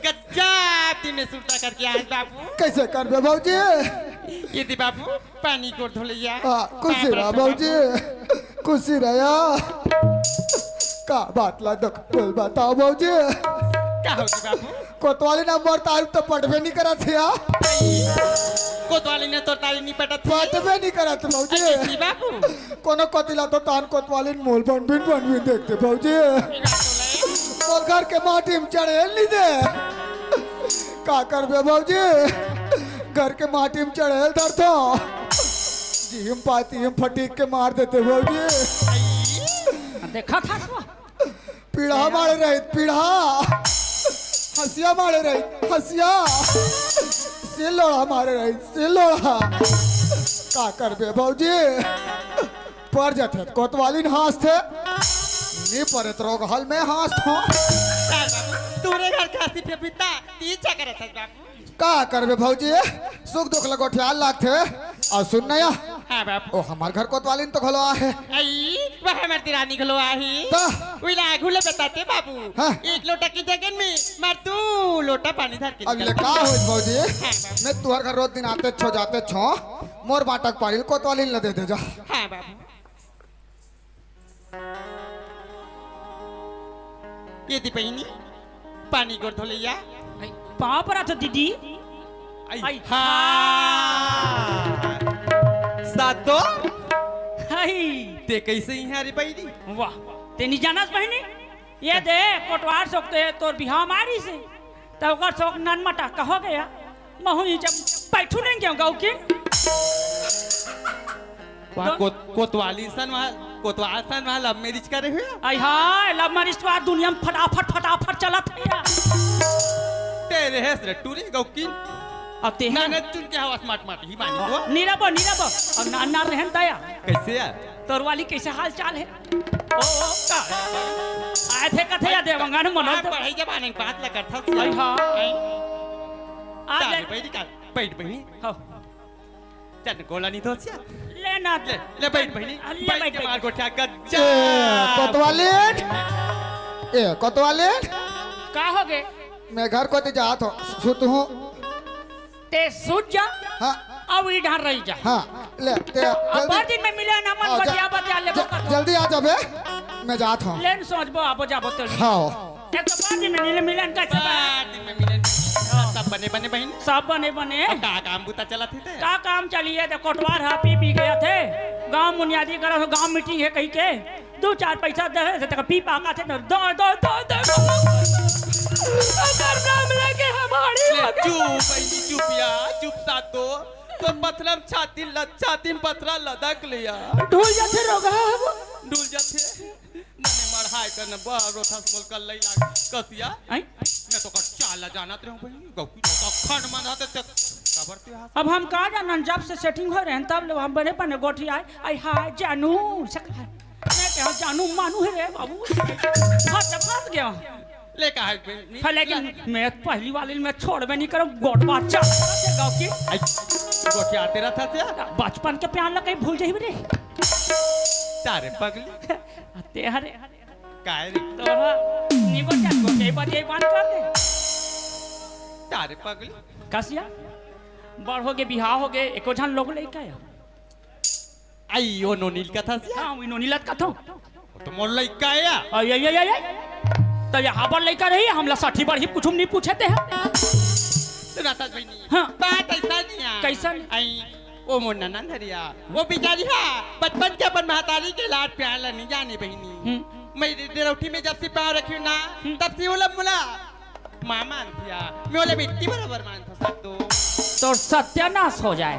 गजब दिन में सुरता करके आए बाबू। कइसे करबे भौजी? ये दे बाबू, पानी गोड़ धो लइया। हाँ, खुशी रहा भौजी, खुशी रहा। का बात ला दुख बोल बताओ भौजी। का होगे बाबू? कोतवाली ना मोर तारीफ तो पटबे नहीं करत हे यार। कोतवाली ने तोर तारीफ नहीं पटत हे? पटबे नहीं करत भौजी। अरे जी बाबू। कोनो कोती ला तो तान कोतवाली मोल बनबिन बनबिन देखते भौजी। मोर घर के माटी में चढ़ेल नहीं दे। का करबे भौजी? घर के माटी में चढ़ेल धरतो। जी हम पाती हम फटीक के मार देते भौजी। देखा था तो। पीढ़ा मारे रहित, पीढ़ा। हंसिया मारे रहित, हंसिया। सिलोड़ा मारे रहित, सिलोड़ा। का करबे भौजी? पर जथे त कोतवालिन हाँसथे। नी परे त रोगहल में हाँसथों। का बाबू, तोरे घर खांसी पे बिता, ती इच्छा करत हस बाबू। का करबे भौजी, सुख दुख ल गोठियाल लागथे। अउ सुन नया, हाँ बाबू। ओ हमर घर कोतवालिन तो घलो आहे। आई, वह हमर दिरानी घलो आही। त? उइला घुले बताते बाबू। हाँ। एक लोटा की जगह में मार दू लोटा पानी धर के अब ले निकल। का होइस भौजी? हाँ बाबू। मैं तुहर घर रोज दिन आते छो जाते छो, मोर बांटा के पानी ल कोतवालिन ल दे दे जा। हाँ बाबू। ये दी बहिनी, पानी गोड़ धो लइया। आई, पाँव परत हों दीदी। आई, आई। हाँ। सातो? आई। ते कइसे इहाँ रे बहिनी? वाह, ते नी जानस बहिनी? ये दे, कोटवार सोक ते तोर बिहाव मारिस हे। त ओकर सोक नन मटा कहो गया। महू ही जब बैठू नहीं गया गाँव के। वहाँ तो कोत-, कोतवाली सन वहाँ, कोतवाल सन वहाँ love marriage करे हुए। आई हाय, love marriage तो आज दुनिया में फटाफट, फटाफट चलत हे यार। तेरे हेस रे टूरी गौकी। अब ते ना, हैं। ना, चुन के हवा smart smart ही मानी हो। नीरबो, नीरबो। अब ना, ना रहन दया। कैसे यार? तोर वाली कैसे हाल चाल है? ओ, ओ, का? आए थे कथे या देवंगन मनोज? बढ़ई जमाने की बात लगा था। आई हाँ। आई। आ जा। बैठ का, बैठ बहिनी। हाँ। चल, गोला नहीं धोसिया। ले, ए ना। ले, ले बइठ बहिनी, अरे ले बइठ बइठ, के बइठ। मार गोठिया गज्जा। ए, कोतवाली। ए, कोतवाली। का होगे? मैं घर कोती जात हंव, सुतहूं। तें सुत जा। हां। अउ इधर रहि जा। हां, ले, तें अब जल्दी। बड़ दिन में मिले ना, मन हाँ, बतिया, बतिया लेबो ज-, करबो। जल्दी आ जाबे, मैं जात हंव। लेन सोचबो, आबो जाबो तो। हां। एक तो बड़ दिन में मिले, मिलन का सब। बड़ दिन में मिलन। सब बने बने बहिनी। सब बने बने। अब का काम बूता चलत हे ते? का काम चलही, ते कोटवार हा, पी पी के आथे। गांव मुनियादी करत हों, गांव मीटिंग हे कहिके। दू चार पइसा दे हे, तेकर पी पाका थे, दो, दो, दो, दो, अगर नाम लेके हमारी ले, हो गई। चुप, बहिनी, चुप या, चुप सातो। तोर पथरा म छाती ल-, छाती म पथरा लदक ले या। ढुल जाथे रोगा। ढुल जाथे। नने मढ़ाए कर न बरोथस मोल कर लई लाग कसिया। आई? मैं तो कर चाल ला जानत रहूं बहिनी, गौकी तो खंड मन आते ते कबर ते हाथ। अब हम का जानन, जब से सेटिंग हो रहे हैं, तब ले हम बने बने गोठियाए, आई हाय जानू, सक-, मैं कहा जानू मानू हे रे बाबू। हां, तो फंस गया। ले का है बे, हाँ, लेकिन मैं पहली वाली में छोड़बे नहीं करूं, गोटवा चाल से गांव की। आई, गोठियाते रहत हस। बचपन के प्यार ला कहीं भूल जाही रे। तारे पगली। ते हरे। काय रे? तोरा निको चाल को के बजे बांध कर दे। तारे पगली। कसिया, बड़ होगे, बिहाव होगे, एको झन लोग लइका हे? आई, ओ नोनी ल कथस या? हां, ओ नोनी ल कथों। ओ तो मोर लइका हे या। आई, आई, आई, आई, आई। त ये हाबर लइका रही, हमला साठी बारही कुछू नहीं पूछे ते हे। सुनथस बहिनी। हां। बात अइसन हे या। कइसन? आई, ओ मोर ननंद हरे या। ओ बिचारी हा, बचपन के अपन महतारी के लाड प्यार ला नहीं जाने बहिनी। हम्म। मैं डरौठी में जब से पांव रखिहूं ना, हम्म। तब से ओला मोला मां मानथे या, मैं ओला बेटी बरोबर मानथों सातो। तोर सत्यानाश हो जाए।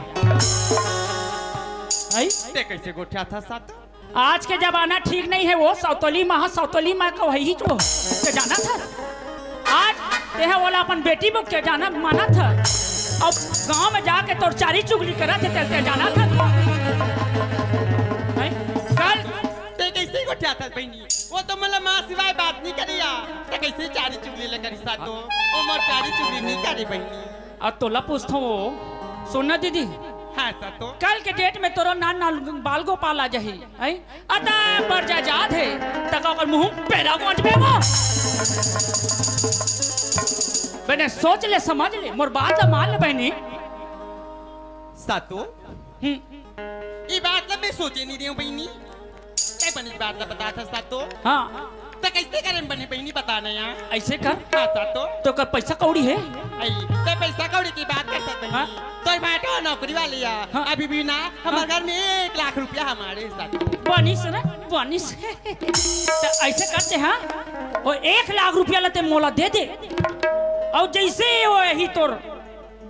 आई? ते कइसे गोठियाथस सातो? आज के जमाना ठीक नहीं हे, ओ सौतोली मां, सौतोली मां का वही तो। ते जानथस? आज तेंह ओला अपन बेटी बूक के जानत मानथस। अउ गांव में जाके तोर चारी चुगली करत हे, ते, ते जानथस? आई? कल ते कइसे गोठियाथस बहिनी? ओ तो मोला मां सिवाय बात नहीं करे या। ते कइसे चारी चुगली ला करिस सातो? ओ मोर चारी चुगली नहीं करे बहिनी। अउ तोला पूछथों, सुन ना दीदी। हां सातो। कल के डेट में तोरो नान नान बाल गोपाल आ जाही, हैं? अता पर जा जात हे, तका ओकर मुंह पेरा गोंजबे वो। बने सोच ले, समझ ले, मोर बात ला मान ले बहिनी। सातो। हम्म। ई बात ला मैं सोचे नहीं रहेंव बहिनी। ते बने बात ला बताथस सातो। हां। ते कइसे करे बने बहिनी बता ना या। अइसे कर। हां सातो। तोर कर पइसा कौड़ी हे? आई, ते पइसा कौड़ी के बात करथस बहिनी। हां। तोर भांटो नौकरी वाली हे। हां। अभी भी ना हमर हां। घर में एक लाख रुपया हमारे सातो। बनिस ना, बनिस। त अइसे करते हां, ओ एक लाख रुपया ला ते मोला दे दे। अउ जइसे ओ यही तोर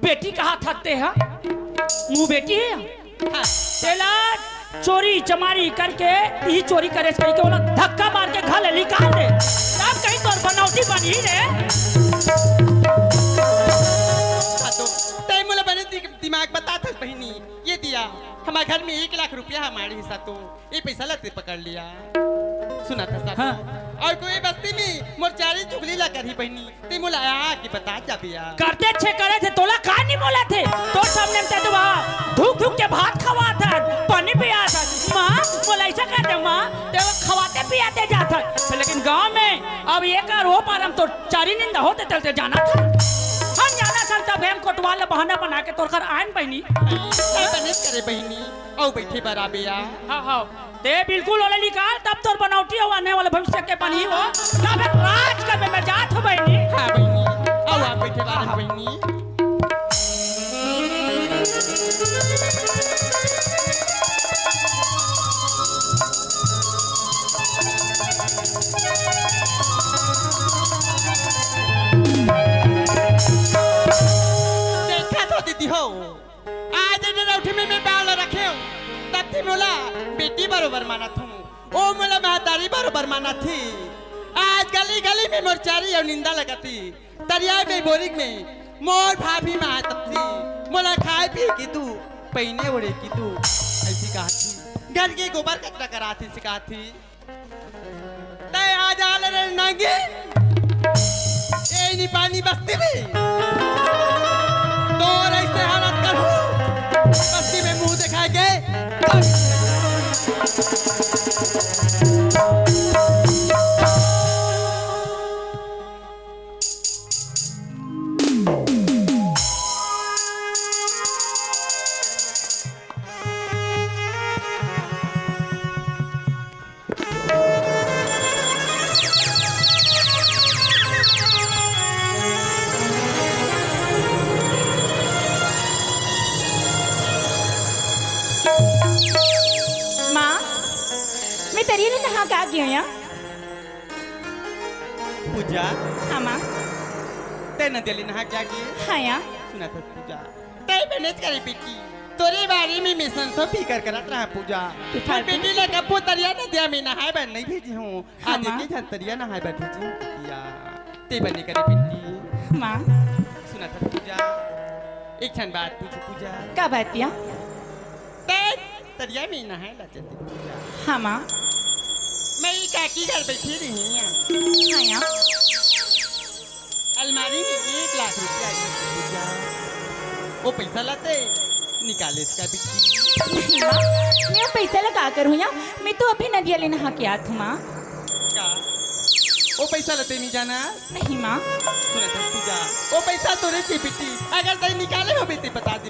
बेटी कहाथस ते हा, मुंह बेटी हे। हां। तेला चोरी चमारी करके, इही चोरी करे से कहिके ओला धक्का मार के घर ले निकाल दे। तब कहीं तोर बनौटी बनही रे। सातो, तैं मोला बने दि-, दिमाग बताथस बहिनी। ये दिया, हमर घर में एक लाख रुपया हमारे हे सातो। ये पइसा ला ते पकड़ लिया। सुनथस सातो। हां। अउ कोई बस्ती में मोर चारी चुगली ला करही बहिनी। ते मोला आके बता जाबे या। करथे छे करे थे, तोला का नहीं बोलथे? तोर सामने में ते तो वहां धुक धुक के भात खवाथस, पानी पियाथस। मां, मोला अइसा कर दे मां, ते वो खवाते पियाते जाथस। लेकिन गांव में अब ये कर ओ पार म तोर चारी निंदा होथे तेला ते जानथस। हम जानथन तभे हम कोटवार ला बहाना बना के तोर घर आयन बहिनी। अइसे बने करे बहिनी, अउ बइठे बर आबे या। हां, हां। ते बिल्कुल ओला निकाल, तब तोर बनौटी अउ आने वाला भविष्य के बनही वो। तब एक राज करबे, मैं जात हंव बहिनी। हां बहिनी, अउ आप बइठे बारन बहिनी। देखा तो दीदी हो, आज ए डरौठी में मैं पांव ल रखेंव, तब से मोला बेटी बरोबर मानत हंव, ओ मोला महतारी बरोबर मानत हे। आज गली गली में मोर चारी अउ निंदा लगत हे, तरिया में बोरिंग में मोर भाभी मां तब से मोला खाए पिए के दू, पहिने ओढ़े के दू, अइसे कहत हे। घर के गोबर कचरा करात हे, अइसे कहत हे। तैं आ जा ले रे नागिन, ए नी पानी बस्ती में। तोर अइसे हालत करहूं, बस्ती में मुंह दिखा के। माँ, मैं तरिया ले नहा के आ गई हूँ या। पूजा। हाँ माँ। तैं नदिया ले नहा के आ गई? हाँ या। सुना था पूजा, तैं बनेच करे बेटी, तोरे बारे में मैं संसो फिकर करत रहा पूजा। फिकर मोर बेटी ला कभू तरिया नदिया में नहाए बर नहीं भेजे हूँ। हाँ आज माँ। एक झन तरिया नहाए बर भेजे हूँ बिटिया। तैं बने करे बेटी। माँ। सुना था पूजा, एक ठन बात पूछूँ पूजा। का बात या? तैं तरिया में नहाए ला चलते पूजा। हाँ माँ। मैं ई काकी घर बैठी रही हूँ। हाँ या। अलमारी में एक लाख रुपया हे पूजा। वो पैसा ला तैं निकाले का बिटिया? नहीं माँ, मैं वो पैसा ला का करूँ या? मैं तो अभी नदिया ले नहा के आत हूँ माँ। का? वो पैसा ला तैं नहीं जाना? नहीं माँ। सुना था पूजा, वो पैसा तोरे हे बिटिया, अगर तैं निकाले होबे तैं बता दे।